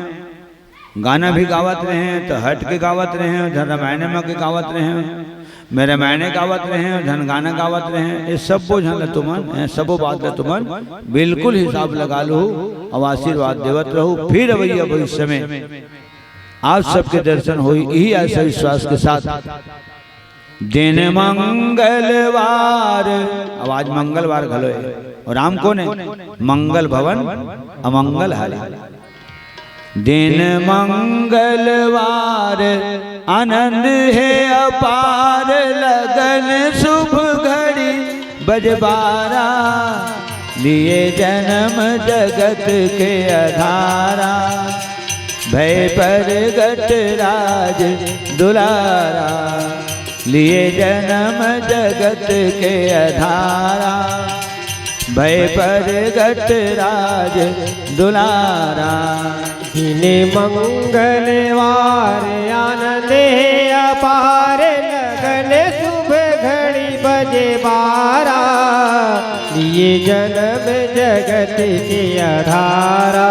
गाना भी गावत रहे हैं, तो हट के गावत रहे हैं, झन रामायण में के गावत रहे हैं, मैं रामायण गावत रहे हैं, झन गाना गावत रहे हैं। ये सबो झन ल तुमन, ये सबो बात ल तुमन बिल्कुल हिसाब लगा लो, अब आशीर्वाद देवत रहो। फिर अवैया भविष्य में आप सबके दर्शन होई, यही आशा विश्वास के साथ। दिन मंगलवार, अब आज मंगलवार घलो है। और राम कौन है? मंगल भवन अमंगल हारी। दिन मंगलवार, आनंद है अपार, लगन शुभ घड़ी बजबारा, लिए जन्म जगत के आधारा, भय प्रगट राज दुलारा, लिए जन्म जगत के आधारा, भय प्रगट राज दुलारा। दिन मंगलवार, आनंद है अपार, लगन शुभ घड़ी बजे बारा, लिए जन्म जगत के आधारा,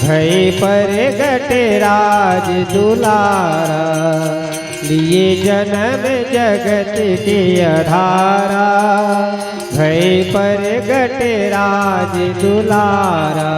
भय प्रगट राज दुलारा, लिए जन्म जगत के आधारा, भय प्रगट राज दुलारा।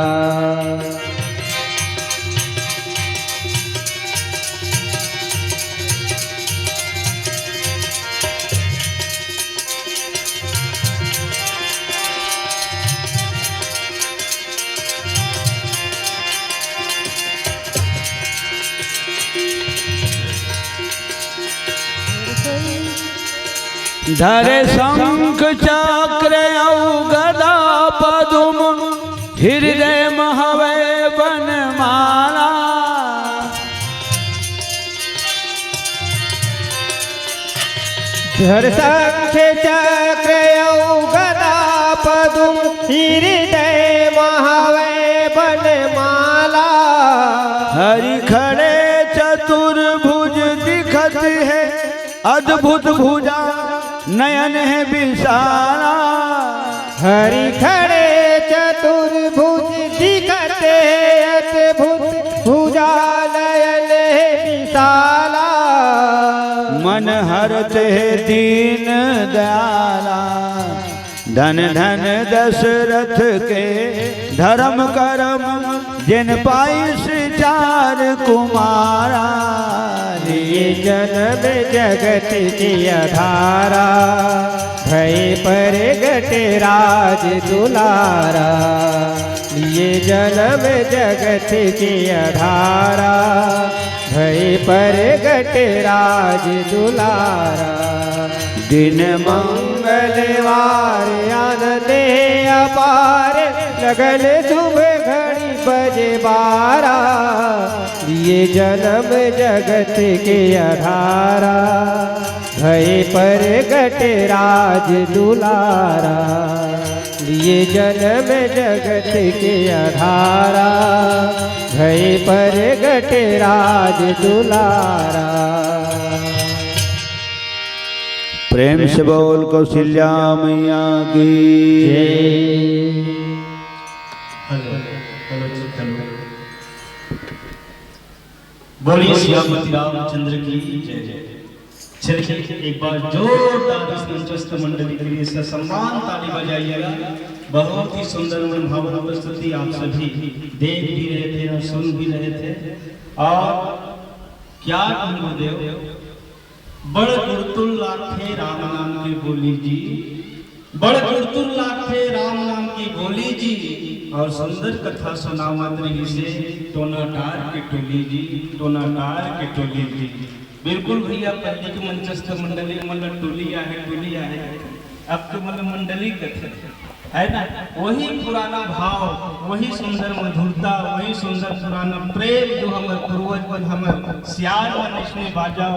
धरे शंख चक्र अउ गदा पदुम, हृदय म हवय बनमाला। धर शंख चक्र अउ गदा पदुम, हृदय म हवय बनमाला। हरि खड़े चतुर्भुज दिखत हे, अद्भुत भुजा नयन हे विशाला। हरि खड़े चतुर्भुज दिखत हे, अद्भुत भुजा नयन हे विशाला। मन हरत हे दीन दयाला। धन धन दशरथ के धर्म करम, जिन पाइस चार कुमारा। लिए जन्म जगत के आधारा, भय प्रगट राज दुलारा। लिए जन्म जगत के आधारा, भय प्रगट राज दुलारा। दिन मंगलवार, आनंद हे अपार, लगन शुभ घड़ी बजे बारा, लिए जन्म जगत के आधारा, भय प्रगट राज दुलारा। लिए जन्म जगत के आधारा, भय प्रगट राज दुलारा। प्रेम से बोल कौशल्या मैया की। जय। हेलो, हेलो जी, हेलो। बोलिए सियापति रामचंद्र की जय। चलिए, एक बार जोरदार इस मंचस्थ मंडली के लिए ससम्मान ताली बजाइएगा। बहुत ही सुंदर मनभावन प्रस्तुति आप सभी देख भी रहे थे और सुन भी रहे थे। और क्या कहूँ गुरुदेव, बड़ गुरतुल लागथे राम नाम के बोली जी, बड़ गुरतुल लागथे राम नाम की बोली जी, और सुंदर कथा सुनावत रहिसे टोनाटार के टोली जी, टोनाटार के टोली जी। बिल्कुल भैया, पहले के मंचस्थ मंडली मन टोली आहे, टोली आहे, अब तो मन मंडली कथे, है ना? वही पुराना भाव, वही सुंदर मधुरता, वही सुंदर पुराना प्रेम जो हमर पूर्वज मन, हमर सियान मन इसने बाजा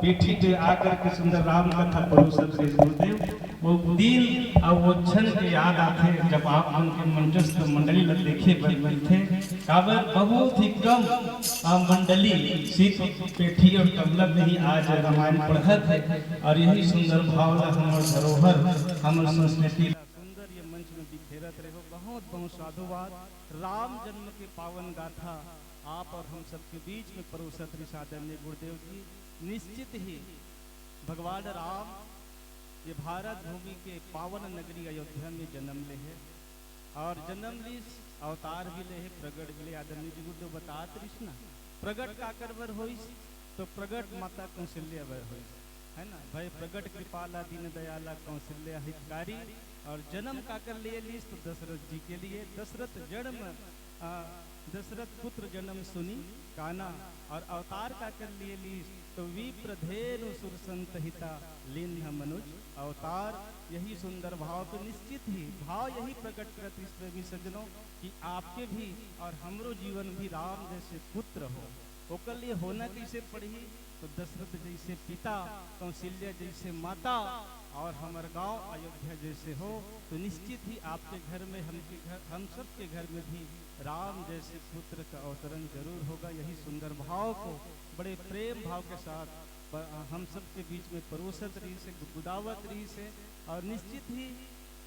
पीठी पे आकर के सुंदर राम कथा परोसत रहिस गुरुदेव। वो दिन और वो क्षण के याद आथे, जब आप मन के मंचस्थ मंडली ला देखे बर मिलथे। काबर बहुत ही कम, आ, मंडली सिर्फ पेठी और तबला में ही आज रामायण पढ़त हे, और यही सुंदर भाव ला हमर धरोहर, हमर संस्कृति ला सुंदर ये मंच में बिखेरत रहे हो। बहुत बहुत साधुवाद। राम जन्म के पावन गाथा आप और हम सबके बीच में परोसत रहिस आदरणीय गुरुदेव जी। निश्चित ही भगवान राम ये भारत भूमि के पावन नगरी अयोध्या में जन्म ले हे और जन्म लीस, अवतार भी ले हे, प्रगट भी ले। आदरणीय जी गुरुदेव बतात रहिस ना, प्रगट काकर बर होइस, तो प्रगट माता कौशल्या बर होइस, है ना? भय प्रगट कृपाला दीन दयाला कौशल्या हितकारी। और जन्म काकर लिए लीस, तो दशरथ जी के लिए। दशरथ जन्म, आ, दशरथ पुत्र जन्म सुनी काना। और अवतार काकर लिए लीस, तो विप्र धेनु सुर संत हिता लीन्ह मनुज अवतार। यही सुंदर भाव तो निश्चित ही भाव यही प्रकट करत इस प्रेमी सज्जनों कि आपके भी और हमरो जीवन भी राम जैसे पुत्र हो, ओकर लिए होना कैसे पड़ही? तो दशरथ जैसे पिता, कौशल्या जैसे माता और हमर गांव अयोध्या जैसे हो, तो निश्चित ही आपके घर में, हम के घर, हम सबके घर में भी राम जैसे पुत्र का अवतरण जरूर होगा। यही सुंदर भाव को बड़े प्रेम भाव के साथ प-, हम सबके बीच में परोसत रहिसे, गुदगुदावत रहिसे। और निश्चित ही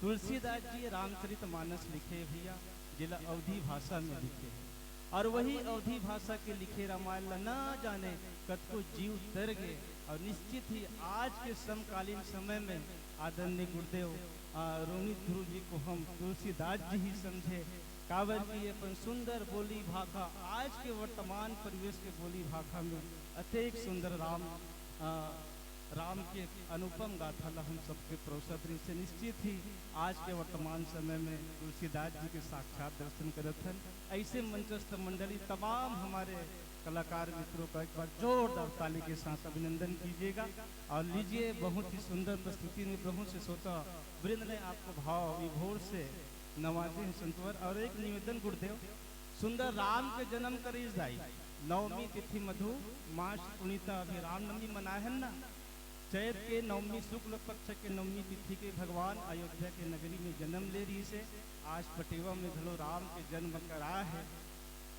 तुलसीदास जी रामचरित मानस लिखे भैया, जेला अवधी भाषा में लिखे हे। और वही अवधी भाषा के लिखे रामायण ला ना जाने कतको जीव तर गे। और निश्चित ही आज के समकालीन समय में आदरणीय गुरुदेव, आ, रोहित गुरु जी को हम तुलसीदास जी ही समझे, काबर कि ये अपन सुंदर बोली भाखा, आज के वर्तमान परिवेश के बोली भाखा में अतेक सुंदर राम, आ, राम के अनुपम गाथा ला हम सबके परोसत रहिसे। निश्चित ही आज के वर्तमान समय में तुलसीदास जी के साक्षात दर्शन करत हन। ऐसे मंचस्थ मंडली, तमाम हमारे कलाकार मित्रों का एक बार जोरदार ताली के साथ अभिनंदन कीजिएगा। और लीजिए, बहुत ही सुंदर प्रस्तुति में बहुत से श्रोता वृंद ने आपको भाव विभोर से नवाजे हैं संतवर। और एक निवेदन गुरुदेव, सुंदर राम के जन्म करीस दाई, नवमी तिथि मधु मास पुनीता, अभी रामनवमी मनाए हन ना, चैत के नवमी, शुक्ल पक्ष के नवमी तिथि के भगवान अयोध्या के नगरी में जन्म ले रहिसे। आज पटेवा में घलो राम के जन्म करा हे,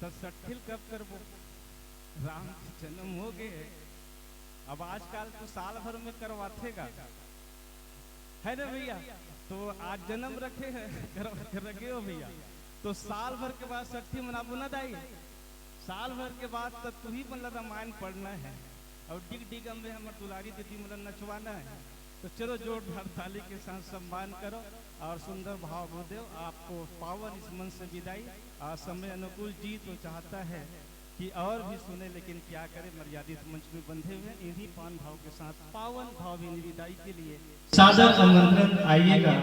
त सट्ठिल कब करबो? राम के जन्म हो गए हे। अब आजकल तो साल भर में करवाथे गा, है ना भैया? तो आज जन्म रखे हैं, करवा के रखे हो भैया, तो साल भर के बाद सट्ठी मनाबो ना दाई। साल भर के बाद तब तुही मन ला रामायण पढ़ना है और डिग डिग में हमर दुलारी दीदी मन ला नचवाना है। तो चलो, जोरदार ताली के साथ सम्मान करो और सुंदर भाव गुरुदेव, आपको पावन इस मंच से विदाई। आज समय अनुकूल जी तो चाहता है कि और भी सुने, लेकिन क्या करें, मर्यादित मंच में बंधे हुए हैं। इन्हीं पावन भाव के साथ पावन भावभीनी विदाई के लिए सादर आमंत्रण। आइएगा।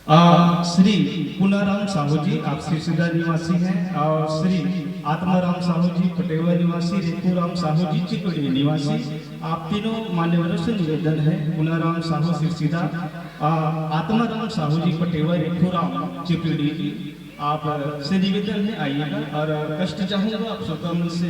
आ, श्री पुनाराम साहू जी, आप सिरसिदा निवासी हैं, और श्री आत्माराम साहू जी, पटेवा निवासी, रेखूराम साहू जी, चिपड़ी निवासी, आप तीनों मान्यवरों से निवेदन है, पुनाराम साहू सिरसिदा, आ, आत्माराम साहू जी, पटेवा, रेखूराम चिपड़ी, आपसे निवेदन है, आइएगा और कष्ट चाहूंगा आप श्रोता मंच से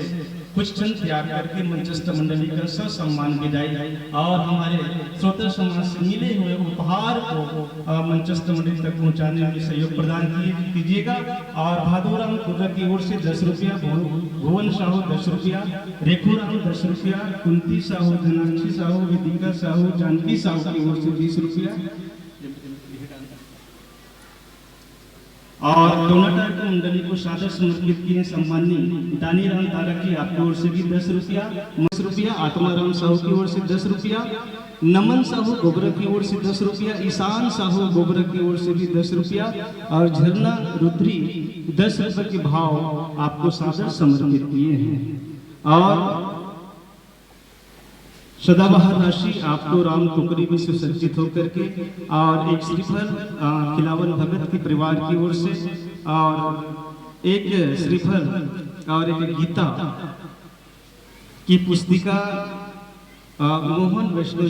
कुछ क्षण त्याग करके मंचस्थ मंडली का ससम्मान विदाई और हमारे श्रोता समाज से मिले हुए उपहार को अ, मंचस्थ मंडली तक पहुंचाने में सहयोग प्रदान किए कीजिएगा। और भादोराम कुर्रा की ओर से दस रुपया, भु- भुवन साहू दस रुपया, रेखूराम दस रुपया, कुंती साहू, धनाक्षी साहू, वेदिका साहू, जानकी साहू की ओर से बीस रुपया और टोनाटाट मंडली को सादर समर्पित किए सम्माननीय दानीराम तारक जी, आपकी ओर से भी दस रुपया, दस रुपया, आत्माराम साहू की ओर से दस रुपया, नमन साहू गोबरा की ओर से दस रुपया, ईशान साहू गोबरा की ओर से भी दस रुपया और झरना रुद्री दस रुपये के भाव आपको सादर समर्पित किए हैं। और सदाबहार राशि आपको राम टोकरी में सुसज्जित होकर के और एक श्रीफल अ, खिलावन भगत के परिवार की ओर से और एक श्रीफल और एक गीता की पुस्तिका अ, मोहन वैष्णव